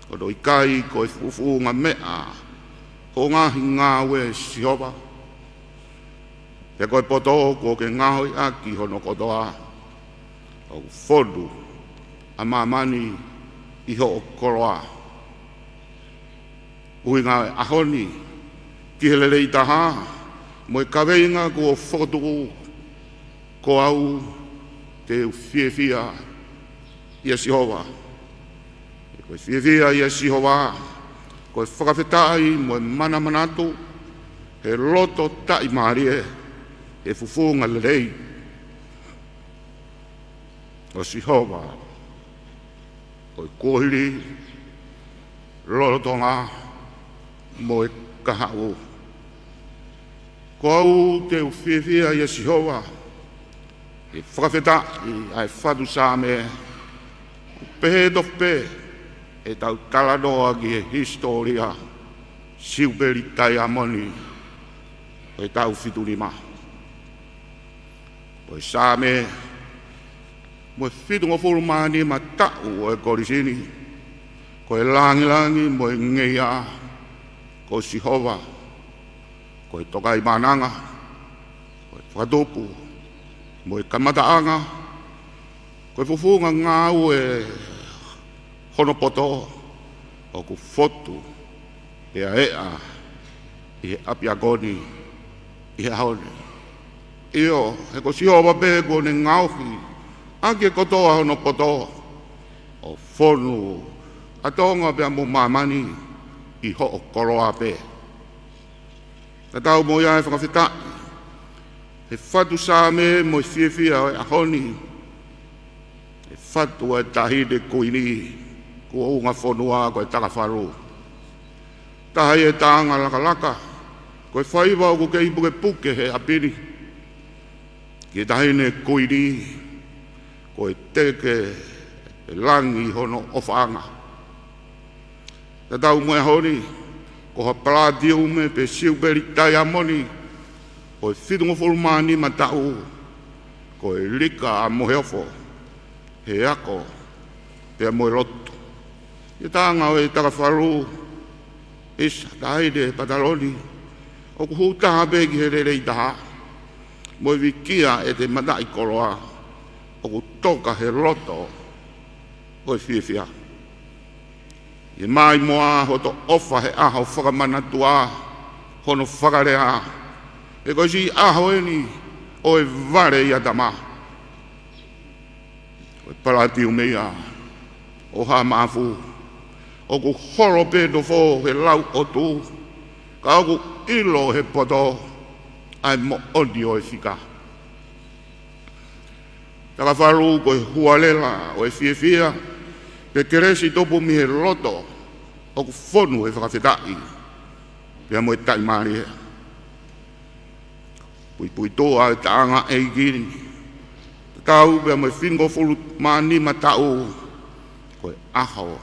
ko hono ʻikai ko e fuʻufuʻunga meʻa ʻo e ngaahi ngāue ʻa Sihova, pea ko e poto kuo ke ngaohi ʻaki hono kotoa, ʻoku fonu ʻa māmani ʻi hoʻo koloa. ʻUhinga e ʻaho ni, Kiheleleitaha, mo e kaveinga kuo fokotuʻu, ko au te u fiefia ʻia Sihova. Ko e fiefia ʻia Sihova, ko e fakafetaʻi mo e manamanatu he loto taʻimālie, he fufunga lelei ʻo Sihova, ko e kuohili, lolotonga mo e kahaʻu. Ko au te u fiefia ʻia Sihova. ʻE fakafetaʻi ʻa e fatu Saame, pehē tofu pē ʻetau talanoa ki he hisitōlia siupeli taiamoni ʻo e taʻu fitu nima. Ko e Saame mo e fitungofulu mā nima taʻu ʻo e kolisi ni, ko e langilangi mo e ngeia ko Sihova, ko e Tokaimaʻananga, ko e Fakatupu mo e Kamataʻanga, ko e fufunga ngāue hono poto, ʻoku fotu pea eʻa ʻi he ʻapiako ni ʻi he ʻaho ni. ʻIo, he ko Sihova pē kuo ne ngaohi ʻaki e kotoa hono poto, ʻo fonu ʻa Tonga pea mo māmani ʻi hoʻo koloa pē. Tatau mo ia e fakafetaʻi he fatu Saame mo e fiefia ʻo e ʻaho ni, he fatu ʻa e Taʻahine Kuini, kuo unga fonua ko e Takafalu. Taha ia e taʻanga lakalaka, ko e faiva ʻoku kei pukepuke he ʻapi ni ki he Taʻahine Kuini, ko e teke e langi hono ʻofaʻanga. Tatau mo e ʻaho ni, ko ha palatiume pe siupeli taiamoni ʻo e fitungofulu mā nima taʻu, ko e lika ʻa Moheofo he ako pea mo e lotu. ʻI he taʻanga ʻo e Takafalu, ʻisa, Taʻahine Pataloni, ʻoku hū taha pē ki he lelei taha, mo e vikia ʻete mataʻikoloa, ʻoku toka he loto ʻo e fiefia. ʻI he maʻimoa hoto ʻofa he ʻaho fakamanatua hono fakalea, he ko e siʻi ʻaho eni ʻo e vale ʻia Tama. Ko e palatiume ia ʻo Haʻa Maʻafu, ʻoku holo pē nofo he lau ʻotu, ka ʻoku ʻilo he poto ʻa e moʻoni ʻo e fika. Takafalu ko e hualela ʻo e fiefia, pe kelesi tupu mei he loto ʻoku fonu he fakafetaʻi pea mo e taʻimālie. Puipuituʻa e taʻanga ʻeiki ni, tatau pea mo e fitungofulu mā nima taʻu, ko e ʻaho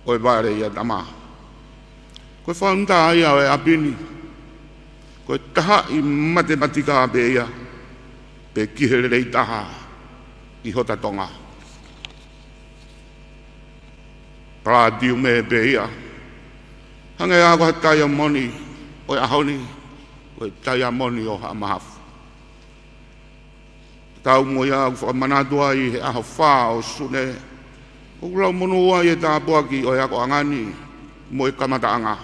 ʻo e vale ʻia Tama. Ko e founder ia ʻo e ʻapi ni, ko e tahaʻi matematika pē ia, pe ki he lelei taha ʻi hota Tonga. Palatiume pē ia, hangē ko ha taiamoni ʻo e ʻaho ni, ko e taiamoni ʻo Haʻa Maʻafu. Tatau mo ia ʻoku fakamanatu ai he ʻaho fā ʻo Sune, ʻoku lau monū ai e tāpuaki ʻo e akoʻanga ni mo e kamataʻanga.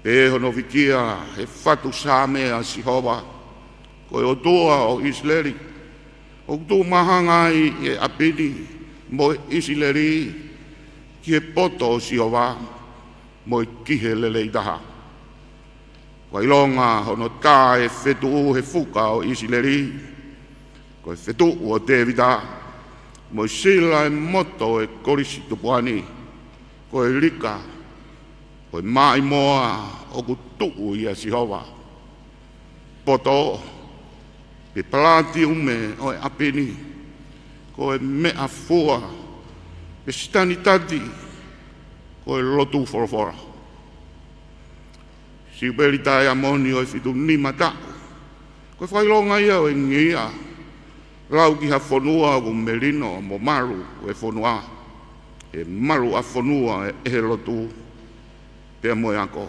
Pea hono vikia he fatu Saame ʻa Sihova, ko e ʻOtua ʻo ʻIsileli, ʻoku tuʻu mahanga ai e ʻapi ni mo ʻIsileli ki he poto ʻo Sihova, mo e ki he lelei taha. Ko e ʻilonga hono tā e fetuʻu he fuka ʻo ʻIsileli, ko e fetuʻu ʻo Tēvita, mo e sila e moto e kolisi tupuʻa ni, ko e lika ʻo e maʻimoa ʻoku tuʻu ʻia Sihova. Poto, pe palatiume ʻo e ʻapi ni, ko e meʻa fua, pe sitanitati, ko e lotu folofola. Siupeli taiamoni ʻo e fitu nima taʻu, ko e fakaʻilonga ia ʻo e ngeia, lau ki ha fonua ʻoku melino mo malu ʻa e fonua, ʻe malu ʻa e fonua ʻe he lotu pea mo e ako.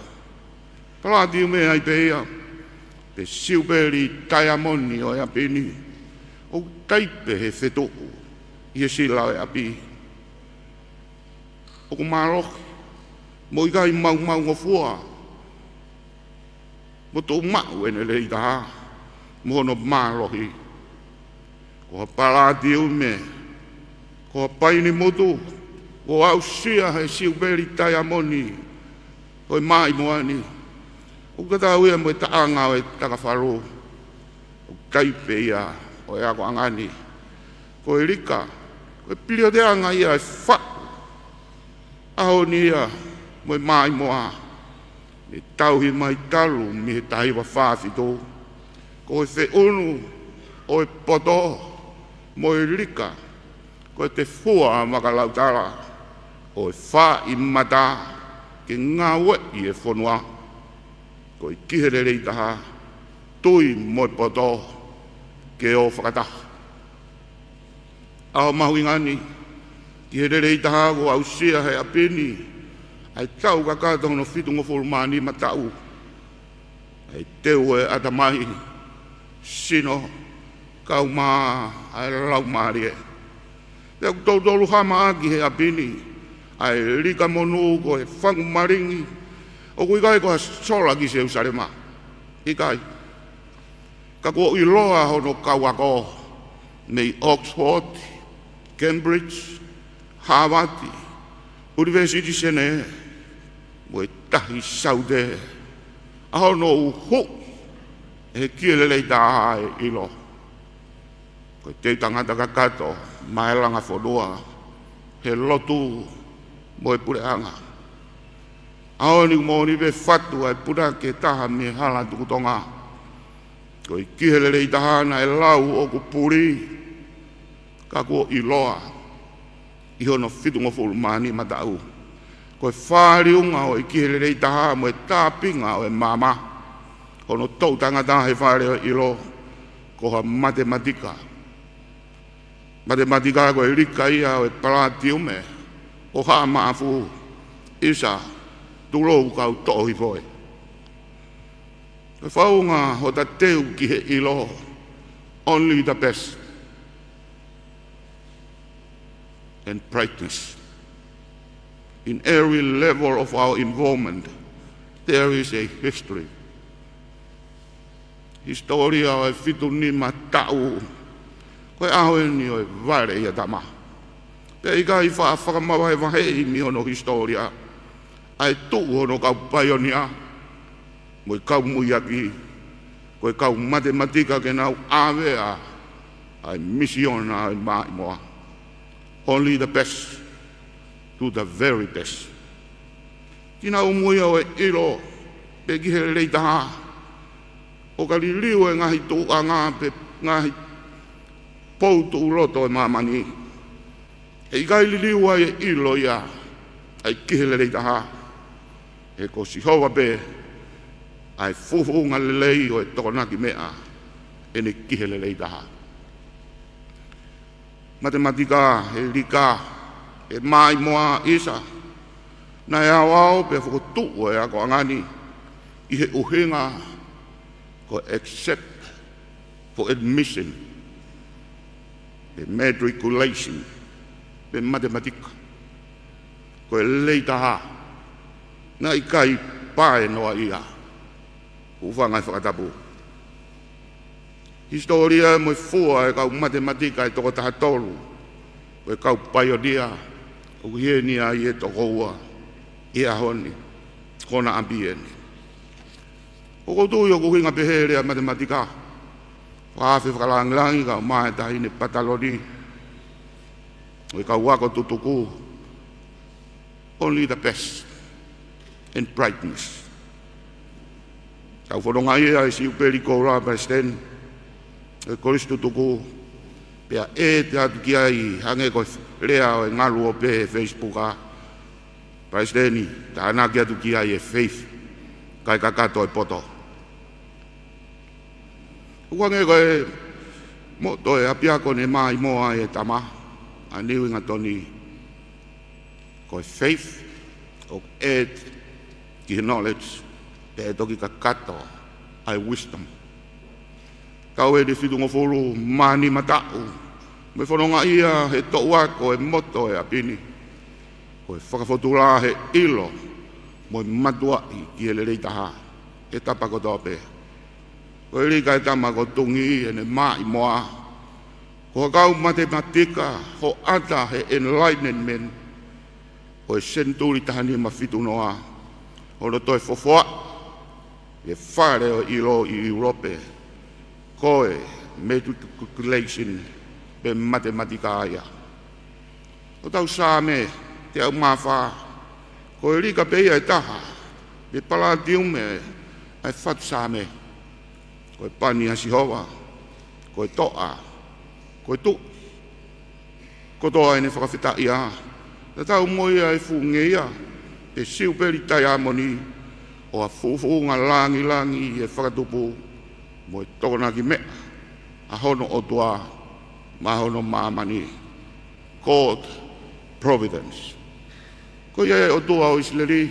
Palatiume ai pē ia, pe siupeli taiamoni ʻo e ʻapi ni, ʻoku taipe he fetuʻu ʻi he sila ʻo e ʻapi. ʻOku mālohi, mo ʻikai maumaungofua, mo tuʻumaʻu ʻene lelei taha mo hono mālohi. Ko ha palatiume, ko ha paini motu, kuo aʻusia he siupeli taiamoni ʻo e maʻimoa ni, ʻoku tatau ia mo e taʻanga ʻo e takafalu, ʻoku taipe ia ʻo e akoʻanga ni. Ko e lika, ko e pilioteʻanga ia ʻe faʻu, ʻaho ni ia mo e maʻimoa, ne tauhi mai talu mei he taha hiva fā fitu. Ko e feʻunu ʻo e poto mo e lika, ko e tefua makalautala ʻo e fāʻi mata ke ngāueʻi e fonua. Ko e ki he lelei taha, tui mo e poto ke ō fakataha. ʻAho mahuʻinga ni, ki he lelei taha kuo aʻusia he ʻapi ni ʻa e tau kakato hono fitungofulu mā nima taʻu ʻa e teu ʻo e ʻatamai, sino, kae ʻumaʻā ʻa e laumālie. Pea ʻoku toutou hamaʻaki he ʻapi ni ʻa e lika monū ko e fangu malingi, ʻoku ʻikai ko ha sola ki Selusalema. ʻIkai. Ka kuo ʻiloa hono kau ako mei Oxford, Cambridge, Harvard, ʻUnivēsiti Senē, mo e Tahi Saute, ʻa hono uhu ʻe he ki he lelei taha ʻe ʻilo. Ko e teu tangata kakato maʻa e langa fonua he lotu mo e puleʻanga. ʻAho ni ʻoku moʻoni pē fatu ʻa e punake ʻe taha mei he hala tuku Tonga. Ko e ki he lelei taha naʻe lau ʻoku puli, ka kuo ʻiloa ʻi hono fitungofulu mā nima taʻu. Ko e fāliunga ʻo e ki he lelei taha mo e tāpinga ʻo e maama, hono toʻu tangata he fale ʻo e ʻilo, ko ha matematika. Matematika ko e lika ia ʻo e palatiume ʻo Haʻa Maʻafu, ʻisa, tulou kau toʻo hifo ē. Ko e founga hota teu ki he ʻilo, only the best and brightness. In every level of our involvement, there is a history. Hisitōlia ʻo e fitu nima taʻu, ko e ʻaho eni ʻo e vale ʻia Tama. Pea ʻikai faʻa fakamavahevaheʻi mei hono hisitōlia ʻa e tuʻu hono kau paionia mo e kau muiaki, ko e kau matematika ke nau ʻave ʻa e misiona ʻa e maʻimoa. Only the best to the very best. Kinaua muia ʻo e ʻilo pē ki he lelei taha, ʻo ka liliu e ngaahi tuʻuʻanga pe ngaahi pou tuʻuloto ʻo e māmani, ʻe ʻikai liliu ai e ʻilo ia ʻa e ki he lelei taha. He ko Sihova pē ʻa e fuʻufuʻunga lelei ʻo e tokonaki meʻa ʻene ki he lelei taha. Matematika, he lika, he maʻimoa ʻisa, naʻe aoao pea fokotuʻu e akoʻanga ni ʻi he ʻuhinga ko e except for admission, pe matriculation, pe matematika. Ko e lelei taha, naʻe ʻikai pae noa ia. Hūfanga he fakatapu. Hisitōlia mo e fua e kau matematika ʻe toko taha tolu, ko e kau paionia, ʻoku ʻi heni ai e toko ua ʻi he ʻaho ni, ko hona ʻapi eni. ʻOku ou tui ʻoku ʻuhinga pehē e lea matematika, fakaafe fakalāngilangi kau mai e taʻahine pataloni ʻo e kau ako tutuku, only the best and brightness. Tau fononga ia ʻi he siupeli koula, Palesiteni, ʻi he kolisi tutuku, pea ʻēte atu ki ai, hangē ko e lea ʻo e ngalu ʻo pehē he Facebook ʻa Palesiteni, tānaki atu ki ai e faith, kae kakato e poto. ʻOku hangē ko e moto e ʻapiako ne maʻimoa ʻe Tama ʻa Niuingatoni, ko e faith ʻoku add ki he knowledge, pea ʻe toki kakato ʻa e wisdom. Kau eni fitungofulu mā nima taʻu, mo e fononga ia he toʻu ako e moto e ʻapi ni, ko e fakafotulā he ʻilo mo e matuaʻi ki he lelei taha he tapa kotoa pē. Ko e lika ʻe Tama ko Tungi ʻene maʻimoa, ko e kau matematika hoʻata he Enlightenment ʻo e senituli taha nima fitu noa, hono toe fofoaʻi e fale ʻo e ʻilo ʻi ʻIulope, ko e matriculation pe matematika ia. Hotau Saame teau mā fā, ko e lika pē ia ʻe taha, pe palatiume ʻa e fatu Saame. Ko e pani ʻa Sihova, ko e toʻa, ko e tuʻi, kotoa ʻene fakafetaʻia. Tatau mo ia e fuʻu ngeia, pe siupeli taiamoni, ʻo e fuʻufuʻunga lāngilangi ʻi he fakatupu mo e tokonaki meʻa ʻa hono ʻOtua maʻa hono māmani. Called providence. Ko ia e ʻOtua ʻo ʻIsileli,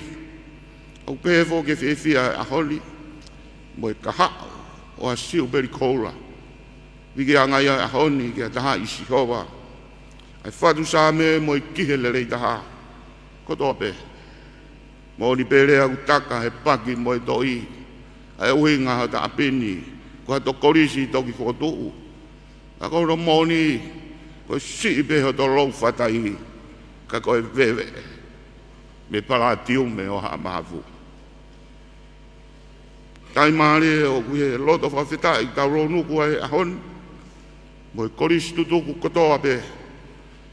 ʻoku pehē foki e fiefia e ʻaho ni mo e kahaʻu ʻo e siupeli koula. Viki ange ia e ʻaho ni ki he taha ʻi Sihova, ʻa e fatu Saame mo e ki he lelei taha kotoa pē. Moʻoni pē lea ʻoku taka he paki mo e toʻi, ʻa e ʻuhinga hota ʻapi ni ko hato kolisi toki fokotuʻu. Ka ko hono moʻoni, ko e siʻi pē hoto lou fatai, ka ko e veve mei he palatiume ʻo Haʻa Mahafu. Taimi mālie ʻoku ʻi he loto fakafetaʻi tau lounuku ai he ʻaho ni, mo e kolisi tutuku kotoa pē,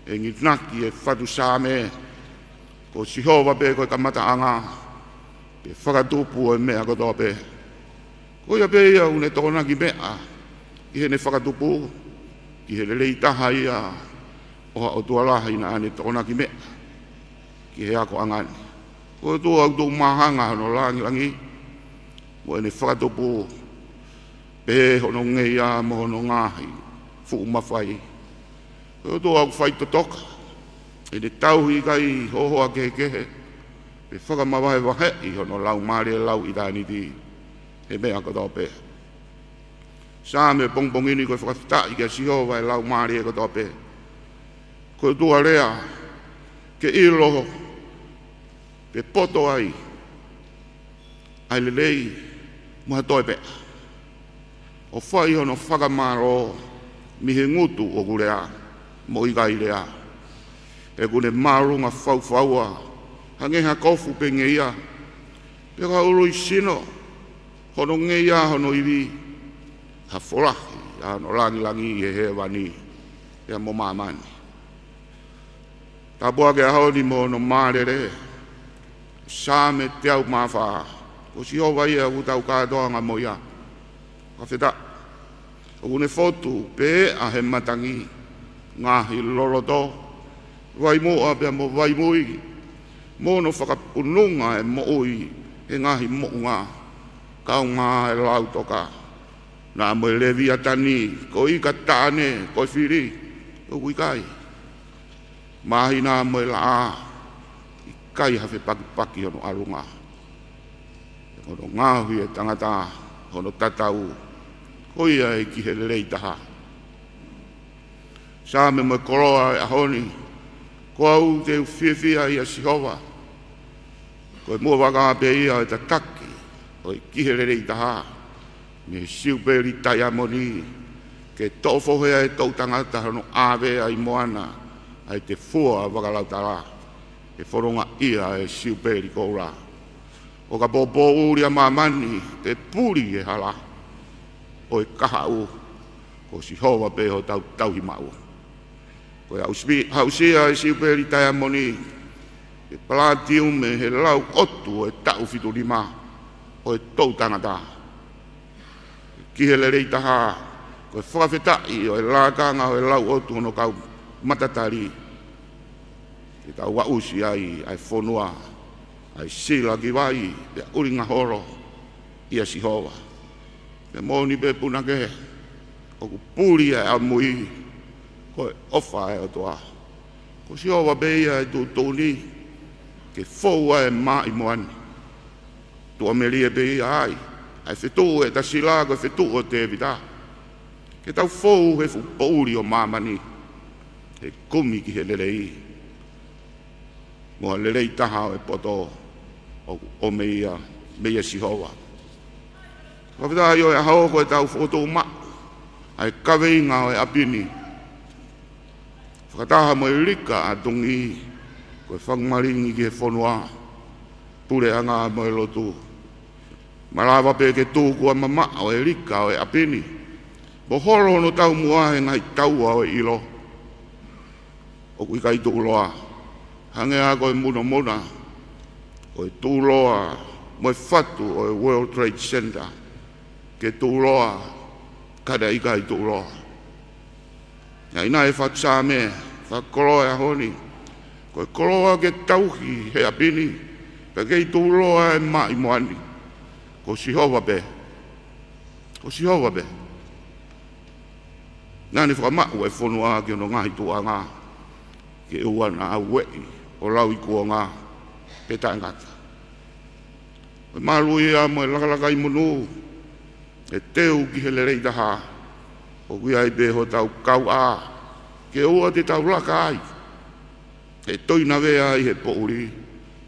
ʻe enginaki e fatu Saame, ko Sihova pē ko e kamataʻanga, pea fakatupu ʻo e meʻa kotoa pē. Ko ia pē ia ʻoku ne tokonaki meʻa ʻi heʻene fakatupu, ki he lelei taha ia ʻo ha ʻOtua lahi naʻa ne tokonaki meʻa ki he akoʻanga ni. Ko e ʻOtua ʻoku tuʻu māhanga hono lāngilangi mo ʻene fakatupu, pehē hono ngeia mo hono ngaahi fuʻu mafai. Ko e ʻOtua ʻoku faitotoka, ʻene tauhi ʻikai hohoa kehekehe, pe fakamavahevaheʻi hono laumālie lau ʻitāniti he meʻa kotoa pē. Saame pongipongi ni ko e fakafetaʻi kia Sihova e laumālie kotoa pē. Ko e ʻOtua lea ke ʻilo pe poto ai ʻa e lelei mo ha toe meʻa. ʻo fai hono fakamālō mei he ngutu ʻoku lea mo ʻikai lea. He ʻoku ne māʻolunga faufaua, hangē ha kofu pē ngeia, pe ko ha ului sino, hono ngeia hono ivi, ha folahi ʻa hono langilangi ʻi he hēvani pea mo māmani. Tāpuaki e ʻaho ni mo hono mālele. Saame teau mā fā. Ko Sihova ia ʻoku tau kātoanga mo ia. Fakafetaʻi. ʻOku ne fotu pē ʻa e matangi, ngaahi loloto, vai muʻa pea mo vai mui, mo hono fakapununga e moʻui he ngaahi moʻunga, kaungā e lautoka. Naʻa mo e Leviatani, ko e ika taʻane, ko e fili, ʻoku ʻikai. Māhina mo e laʻā, ʻikai ha fepakipaki hono ʻalunga. Hono ngaohi e tangata hono tatau, ko ia ʻe ki he lelei taha. Saame mo e koloa e ʻaho ni. Ko au te u fiefia ʻia Sihova. Ko e muʻa vaka pē ia ʻo e tataki ʻo e ki he lelei taha mei he siupeli taiamoni, ke toʻo fohe ʻa e toʻutangata hono ʻāvea ʻi moana, ʻa e tefua vakalautala, ʻe fononga ia e siupeli koula. ʻO ka pōpōʻuli ʻa māmani, pe puli e hala ʻo e kahaʻu, ko Sihova pē hotau tauhi maʻu. Ko e aʻusia, aʻusia e siupeli taiamoni, e palatiume he lau ʻotu ʻo e taʻu fitu nima ʻo e toʻutangata. Ki he lelei taha, ko e fakafetaʻi ʻo e lakanga ʻo e lau ʻotu hono kau matatali. Ke tau aʻusia ai ʻa e fonua, ʻa e sila ki vai, pea ʻulinga holo ʻia Sihova. Pea moʻoni pē punake, ʻoku puli ʻa e ʻamui, ko e ʻofa ʻa e ʻOtua. Ko Sihova pē ia ʻe tuʻutuʻuni ke fou ʻa e mā ʻi moana. Tuʻamelie pē ia ai ʻa e fetuʻu ʻe tasila, ko e fetuʻu ʻo Tēvita. Ke tau fou he fuʻu poʻuli ʻo māmani, he kumi ki he lelei. Mo ha lelei taha ʻo e poto ʻoku ʻomai ia meia Sihova. Fakafetaʻi ʻo e ʻaho ko e tau fokotuʻu maʻu ʻa e kaveinga ʻo e ʻapi ni. Fakataha mo e lika ʻa Tongi, ko e fakamalanga ki he fonua, puleʻanga mo e lotu. Malava pē ke tuku ʻa mamaʻo e lika ʻo e ʻapi ni, mo holo hono taumuʻa he ngaahi taua ʻo e ʻilo. ʻOku ʻikai tuʻuloa, hangē ko e munamuna ʻo e tuʻuloa mo e fatu ʻo e World Trade Center, ke tuʻuloa, ka naʻe ʻikai tuʻuloa. Naʻe ʻi ai e fatu Saame, fakakoloa e ʻaho ni, ko e koloa ke tauhi he ʻapi ni, ka kei tuʻuloa e mā ʻi moana, ko Sihova pē. Ko Sihova pē. Naʻa ne fakamaʻu e fonua ki hono ngaahi tuʻuʻanga, ke ʻoua naʻa ueʻi ʻo lau ʻi kuonga pe taʻengata. Ko e malu ia mo e lakalaka ʻi monū, ʻe teu ki he lelei taha, ʻoku ʻi ai pē hotau kauʻā, ke ʻoua te tau laka ai, ʻe toinavea ai he poʻuli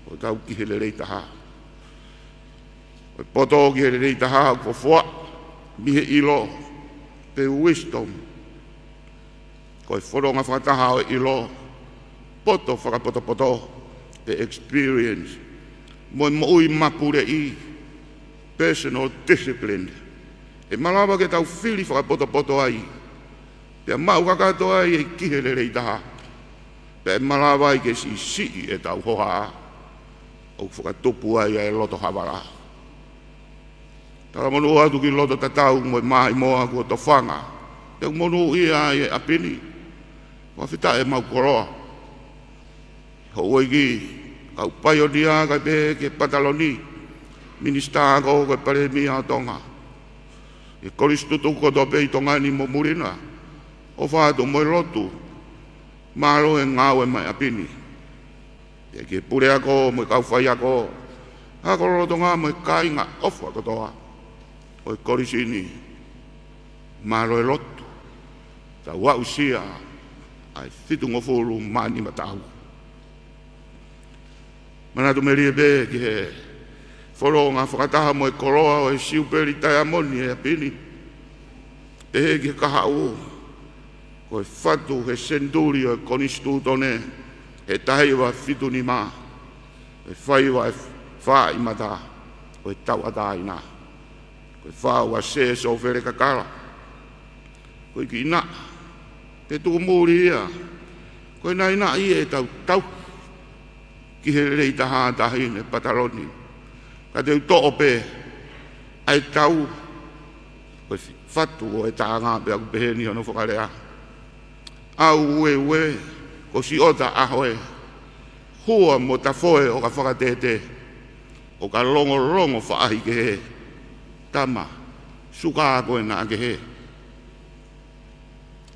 hotau ki he lelei taha. Ko e poto ki he lelei taha ʻoku fofoa mei he ʻilo, pe wisdom. Ko e fononga fakataha ʻo e ʻilo, poto fakapotopoto, pe experience, mo e moʻui mapuleʻi, personal discipline. ʻE malava ke tau fili fakapotopoto ai, pea maʻu kakato ai e ki he lelei taha. Pea ʻe malava ai ke siʻisiʻi e tau hohaʻa ʻoku fakatupu ai e loto havala. Talamonū atu ki loto tatau mo e mā ʻi moana kuo tofanga, pea ʻoku monūʻia ai e ʻapi ni. Fakafetaʻi e mau koloa. Houʻeiki, kau paionia kae pehē ki he pataloni, minisitā ako, ko e palēmia ʻo Tonga, e kolisi tutuku kotoa pē ʻi Tonga ni mo muli na, ʻofa atu mo e lotu, mālō e ngāue maʻa e ʻapi ni. Pea ki he puleako mo e kau faiako, ako lolotonga mo e kāinga ʻofa kotoa ʻo e kolisi ni, mālō e lotu. Tau aʻusia ʻa e fitungofulu mā nima taʻu. Manatu melie pē ki he fononga fakataha mo e koloa ʻo e siupeli taiamoni ʻa e ʻapi ni. Pehē ki he kahaʻu, ko e fatu he senituli ʻo e Konisitūtone he taha hiva fitu nima, ʻe faiva ʻe fā ʻi mata ʻo e tauʻatāina. Ko e fā ua Sēsō Felekakala. Ko e kiʻi naʻa, pe tuʻumuli ia, ko e naʻinaʻi ʻetau tau ki he lelei taha ʻa Taʻahine Pataloni. Ka te u toʻo pē ʻa e tau, ko e fatu ʻo e taʻanga pea ʻoku peheni hono fakalea. ʻAueue, ko siʻota ʻaho ē, hua mo tafoe ʻo ka fakatētē, ʻo ka longolongo faʻahi kehe, tama, suka ko e naʻa kehe.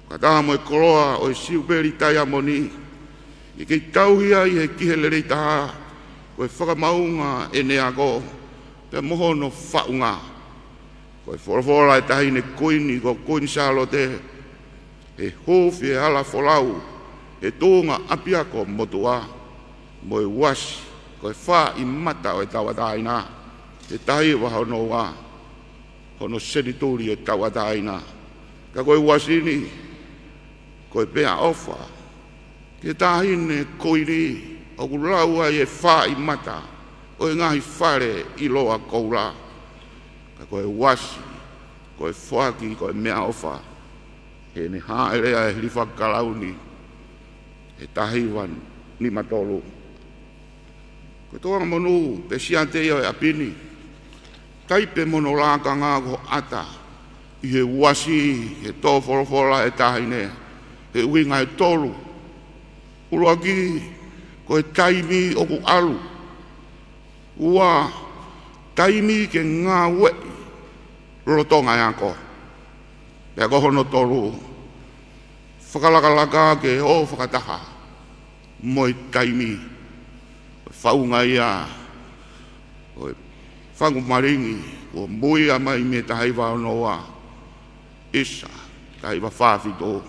Ka tā mo e koloa ʻo e siupeli taiamoni, ʻe kei tauhi ai he ki he lelei taha, ko e fakamaunga ʻene ako, pea mo hono faʻunga. Ko e folofola ʻa e Taʻahine Kuini ko Kuini Sālote, ʻe huufi e hala folau he tuʻunga ʻapiako motuʻa, mo e uasi, ko e fā ʻi mata ʻo e tauʻatāina, he taha hiva hono ua hono senituli ʻo e tauʻatāina. Ka ko e uasi ni, ko e meʻaʻofa ki he Taʻahine Kuini, ʻoku lau ai e fā ʻi mata ʻo e ngaahi fale ʻiloa koula. Ka ko e uasi, ko e foaki, ko e meʻaʻofa, heʻene hāʻele ai e hilifaki kalauni he taha hiva nima tolu. Ko e toʻonga monū pe siate ia ʻo e ʻapi ni. Taipe mo hono lakanga ko hoʻata ʻi he uasi he tō folofola ʻa e Taʻahine, he ʻuhinga ʻe tolu. ʻUluaki, ko e taimi ʻoku ʻalu. Ua, taimi ke ngāueʻi lolotonga e ako. Pea ko hono tolu, fakalakalaka ke ō fakataha mo e taimi. Ko e faʻunga ia ʻo e fanga malingi kuo muia mai mei he taha hiva ono ua, ʻisa, taha hiva fā fitu,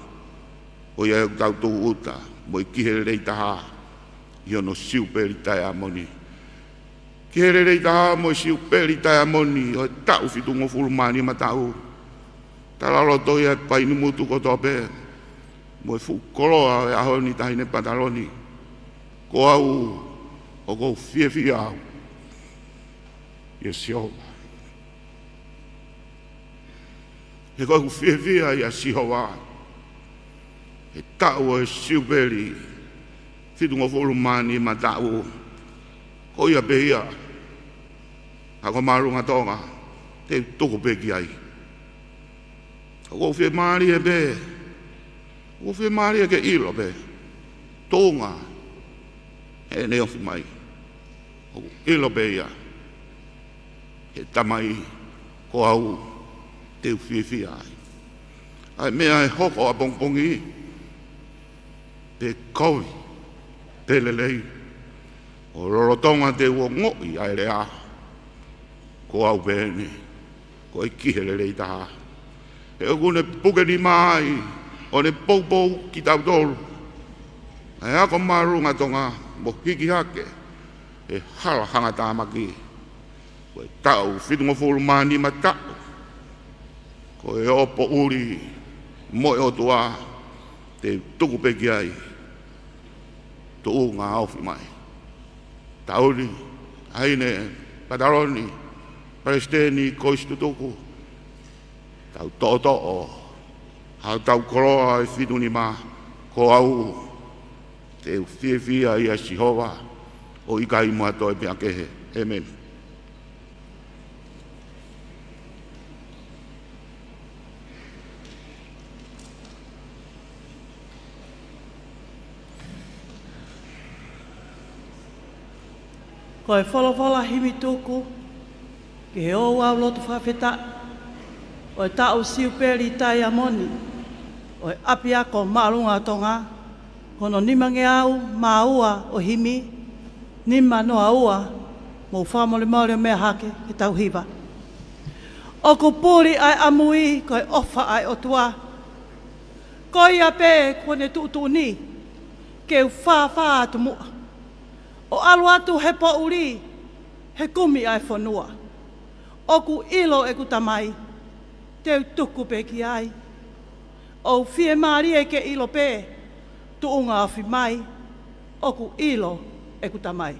ʻo ia ʻoku tau tūʻuta mo e ki he lelei taha ʻi hono siupeli taiamoni. Ki he lelei taha mo e siupeli taiamoni ʻo e taʻu fitungofulu mā nima taʻu. Talaloto ia ʻe Painimutu kotoa pē mo e fuʻu koloa ʻo e ʻaho ni, Taʻahine Pataloni. Ko au, ʻoku ou fiefia au ʻia Sihova. He ko ʻeku fiefia ʻia Sihova he taʻu ʻo e siupeli fitungofulu mā nima taʻu, ko ia pē ia, ako māʻolunga Tonga, te u tuku pē ki ai. ʻOku ou fiemālie pē, ʻoku ou fiemālie ke ʻilo pē tuʻunga heʻene ofi mai. ʻOku ʻilo pē ia he Tamai, ko au, te u fiefia ai. ʻA e meʻa ʻe hoko ʻapongipongi, pe kovi pe lelei, ʻo lolotonga te u ongoʻi ʻa e lea, ko au pē eni, ko e ki he lelei taha. He ʻoku ne puke nima ai ʻo ne poupou kitautolu, ʻa e ako māʻolunga Tonga, mo hiki hake he hala hangatāmaki. Ko e taʻu fitungofulu mā nima taʻu, ko e ō poʻuli mo e ʻOtua, te u tuku pē ki ai tuʻunga ofi mai. Taʻu ni, Taʻahine Pataloni, Palesiteni Kolisi Tutuku, tau toʻotoʻo hotau koloa ʻe fitu nima, ko au, te u fiefia ʻia Sihova, ʻo ʻikai mo ha toe meʻa kehe. ʻĒmeni. Ko e folofola himi tuku ki he ouau lotu fakafetaʻi ʻo e taʻu siupeli taiamoni ʻo e ʻApiako Māʻolunga ʻo Tonga, ko hono nimangeau mā ua ʻo e himi, nima noa ua, mou fakamolemole ʻo meʻa hake ke tau hiva. ʻOku puli ʻa e ʻamui ko e ʻofa ʻa e ʻOtua. Ko ia pē kuo ne tuʻutuʻuni ke u fāfā atu muʻa, ʻo ʻalu atu he poʻuli, he kumi ʻa e fonua. ʻOku ʻilo ʻeku Tamai, Te u tuku pē ki ai. ʻOu fiemālie ke ʻilo pē, tuʻunga ofi mai, ʻoku ʻilo ʻeku Tamai.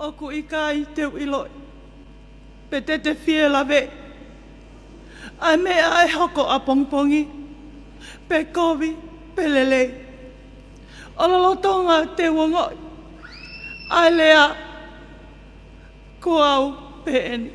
ʻOku ʻikai te u ʻiloʻi pe te te fie laveʻi ʻa e meʻa ʻe hoko ʻapongipongi, pe kovi, pe lelei. ʻO lolotonga te u ongoʻi ʻa e lea, ko au pē eni.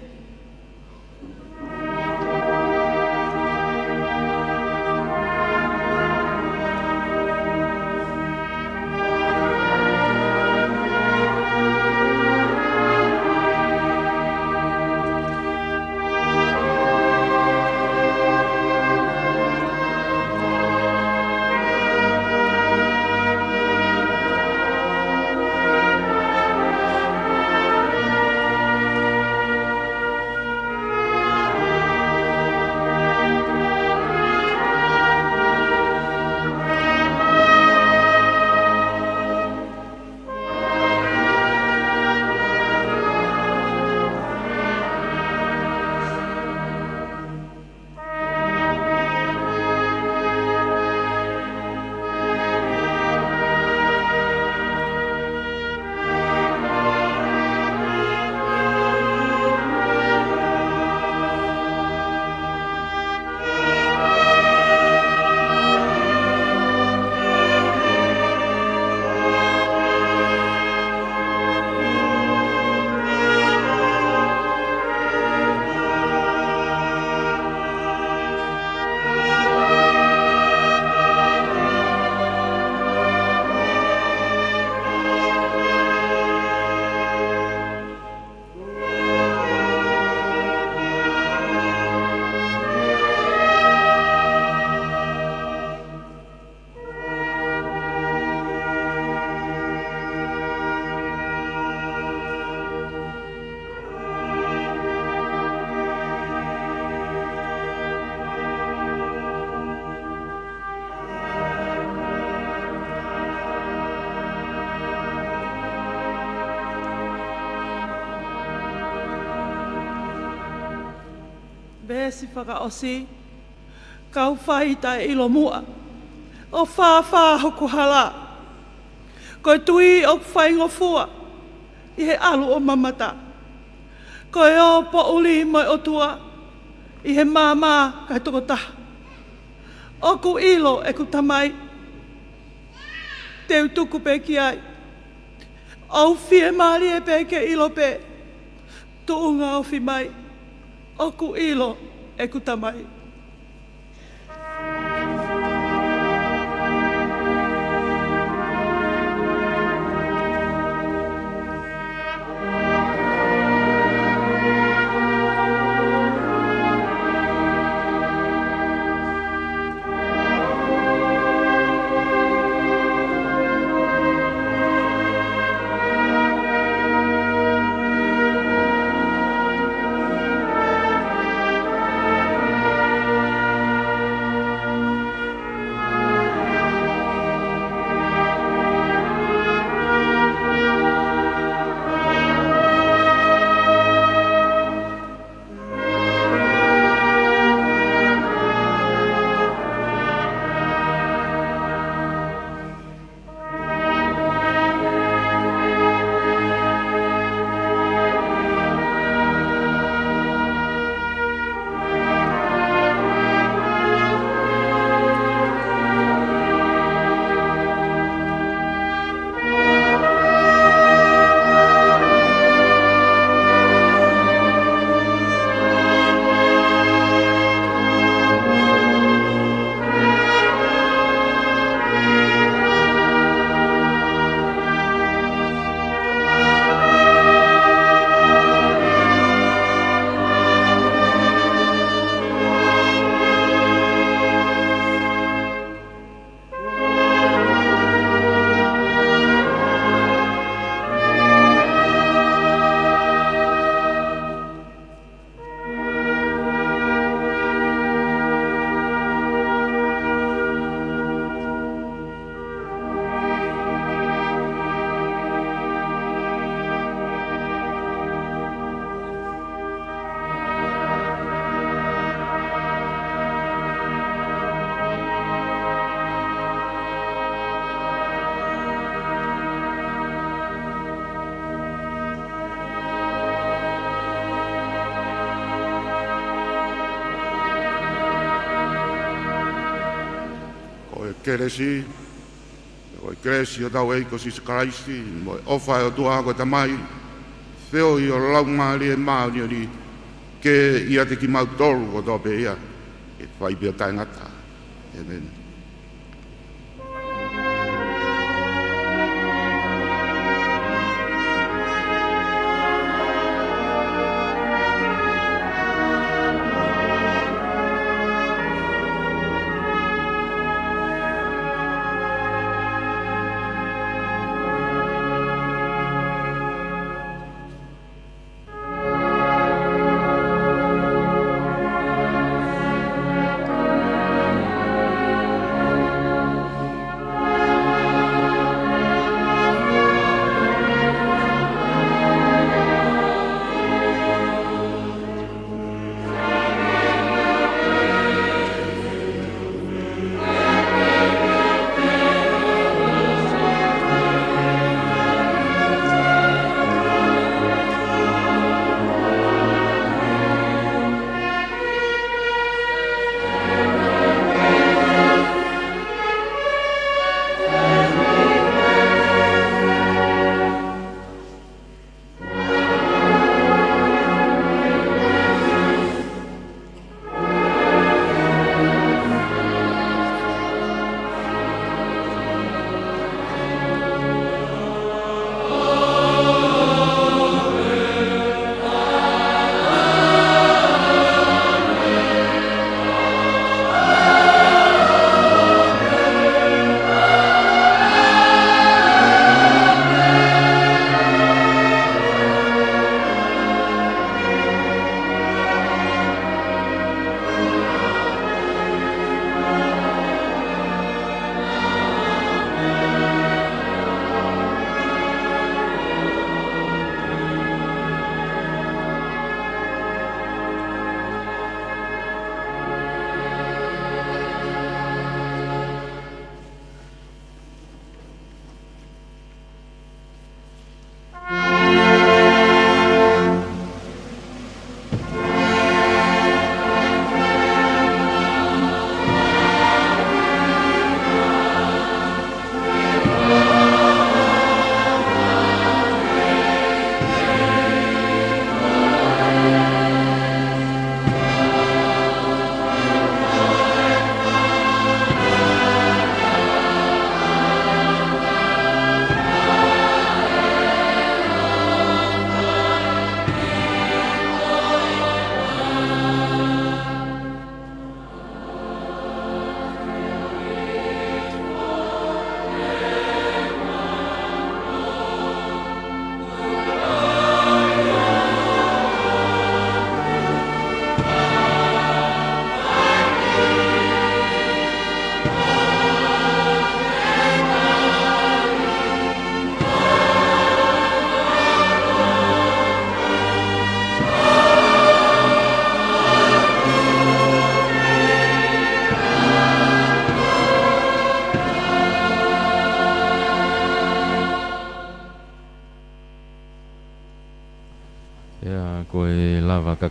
Veesi fakaʻosi, kau fai taʻeʻilo muʻa, ʻo fāfā hoku hala. Ko e tui ʻoku faingofua ʻi he ʻalu ʻo mamata. Ko e ō poʻuli mo e ʻOtua ʻi he maama kae tokotaha. ʻOku ʻilo ʻeku Tamai, te u tuku pē ki ai. ʻOu fiemālie pē ke ʻilo pē, Tuʻunga ofi mai, ʻoku ʻilo ʻeku Tamai. Ko e kelesi, ko e kelesi ʻa hotau ʻEiki ko Sīsū Kalaisi, mo e ʻofa ʻa e ʻOtua ko e Tamai, feohi ʻo e Laumālie Māʻoniʻoni, ke ʻiate kimautolu kotoa pē ia, ke fai pē ʻo taʻengata. ʻĒmeni.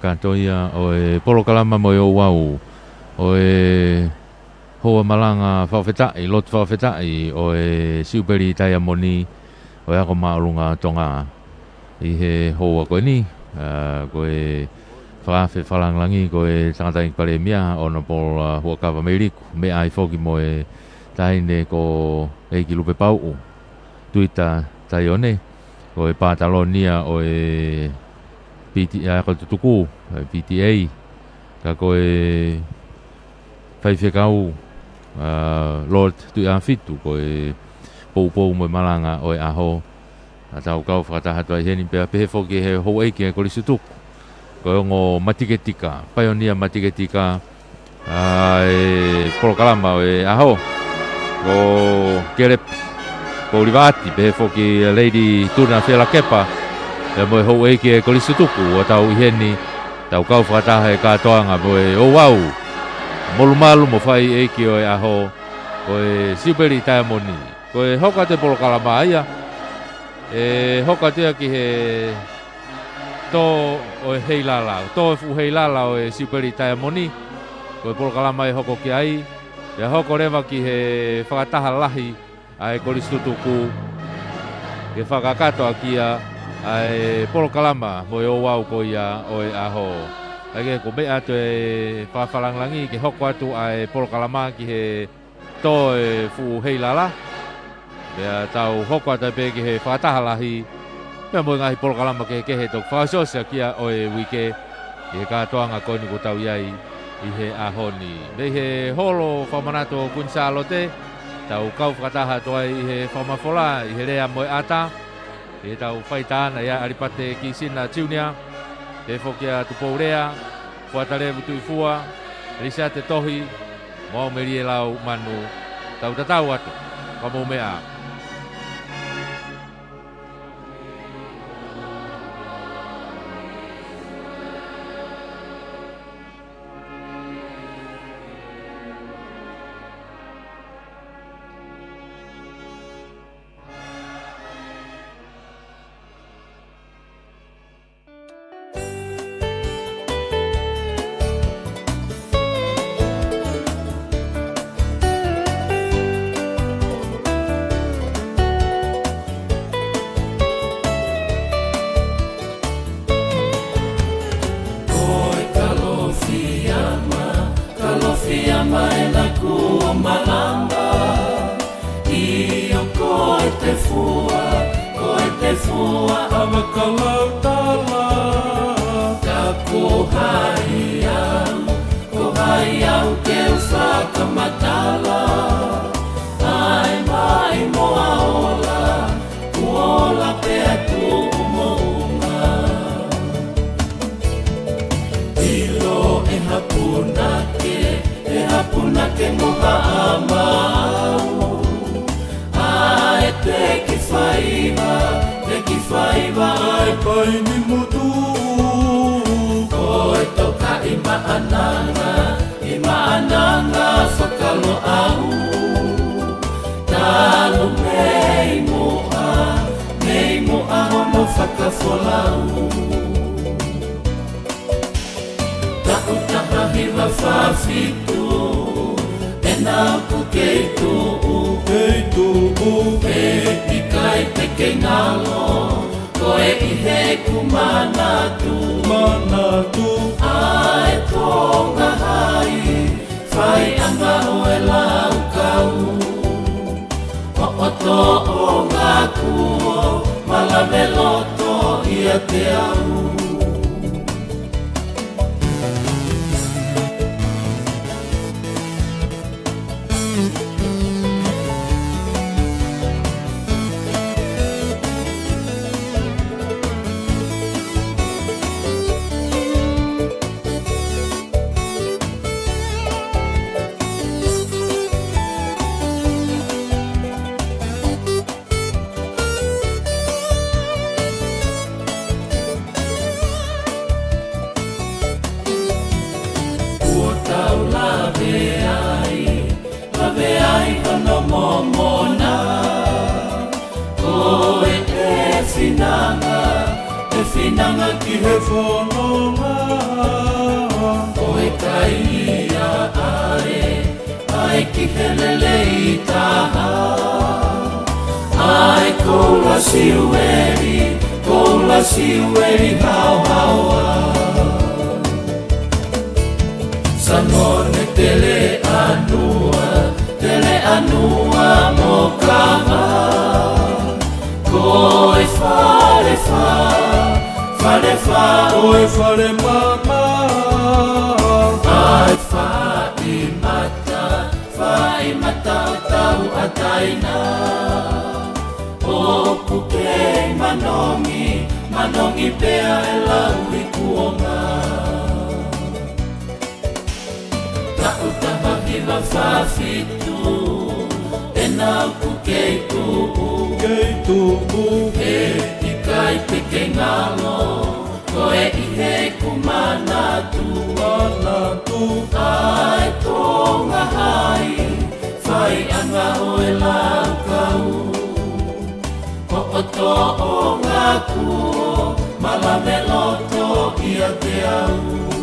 Kātoa ia ʻo e polokalama mo e ouau ʻo e houa malanga fakafetaʻi, lotu fakafetaʻi ʻo e Siupeli Taiamoni ʻo e Ako Māʻolunga ʻo Tonga. ʻI he houa ko eni, ā, ko e fakaafe fakalāngilangi ko e tangataʻeiki palēmia, Honourable, ā, Huʻakavameiliku, meʻa ai foki mo e taʻahine ko ʻEiki Lupepauʻu Tuita Taione, ko e pātaloni ia ʻo e P T A, ko e tutuku, ʻa e P T A, ka ko e faifekau, ā, Lord Tuʻiʻāfitu, ko e poupou mo e malanga ʻo e ʻaho. ʻA tau kau fakataha atu ai heni pea pehē foki he houʻeiki ʻa e Kolisi Tutuku, ko e ongo matiketika, paionia matiketika ʻa e polokalama ʻo e ʻaho, ko Kelepi Poulivaati, pehē foki Lady Tuna Fielakepa, pea mo e houʻeiki ʻa e Kolisi Tutuku, ʻo tau ʻi heni, tau kau fakataha he kātoanga mo e ouau molumalu mo fai ʻeiki ʻo e ʻaho, ko e Siupeli Taiamoni. Ko e hoko atu e polokalama ia, ʻe hoko atu ia ki he tō ʻo e heilala, tō e fuʻu heilala ʻo e Siupeli Taiamoni, ko e polokalama ʻe hoko ki ai, ʻe hoko leva ki he fakataha lahi ʻa e Kolisi Tutuku, ke fakakakato ʻaki ia ʻa e polokalama mo e ouau ko ia ʻo e ʻaho. Kae kehe, ko e meʻa atu e fakaafe fakalāngilangi ke hoko atu ʻa e polokalama ki he tō e fuʻu heilala. Pea tau hoko atu ai pē ki he fakataha lahi, pea mo e ngaahi polokalama kehekehe toki fakaʻosiʻosi ʻaki ia ʻo e uike, ʻi he kātoanga ko eni kuo tau ʻi ai ʻi he ʻaho ni. Mei he holo fakamanatu ʻo Kuini Sālote, tau kau fakataha atu ai ʻi he fakamafola, ʻi he lea mo e ʻata, ʻi heʻetau faitāna ʻia ʻAlipate Kisina Junior, pehē foki ʻa Tupou Lea, Fuata Levu Tuʻifua, Lisiate Tohi, mo Aumelie Lau Manu. Tau tatau atu, ka mou meʻa. Ko e Kalofiama, Kalofiama ʻena kuo malama. ʻIo, ko e tefua, ko e tefua ʻa Makalautala. Ka ko hai au, ko hai au ke u fakamatala, ʻa e maʻimoa ola, kuo ola pea tuʻu moʻunga. ʻIlo ʻe ha punake, ʻe ha punake mo ha ʻamau, ʻa e teki faiva, teki faiva ʻa e paini motu. Ko e toka ʻi Maʻananga, ʻi Maʻananga Fakaloʻau. Talu mei muʻa, mei muʻa hono fakafolau. Taʻu taha hiva fā fitu, ʻena ku kei tuʻu, kei tuʻu, kei ʻikai te kei ngalo, ko e ʻi heʻeku manatu, manatu, ʻa e Tonga Hai, faiʻanga ʻo e Laukau. ʻOku toʻonga kuo malave loto ʻiate au. Kuo tau lave ai, lave ai hono momona. Ko e, ʻe finanga, ʻe finanga ki he fononga. Ia ʻae, ʻae ki he lelei taha. ʻAe koula siueli, koula siueli haohaoa. Sangone Teleʻanua, Teleʻanua mo Kava. Ko e Falefa, Falefa, ko e Falemama. ʻAe Faʻimata, Faʻimata ʻo Tauʻatāina. ʻOku kei manongi, manongi pea ʻe lau i kuonga. Taʻu taha hiva fā fitu, ʻena ʻoku kei tuʻu. Kei tuʻu. He ʻikai te ke ngalo, ko e ʻi heʻeku manatu. Manatu. ʻAe Tonga Hai, faiʻanga ʻo e laukau. Hoʻo tōʻonga kuo malave loto ʻiate au.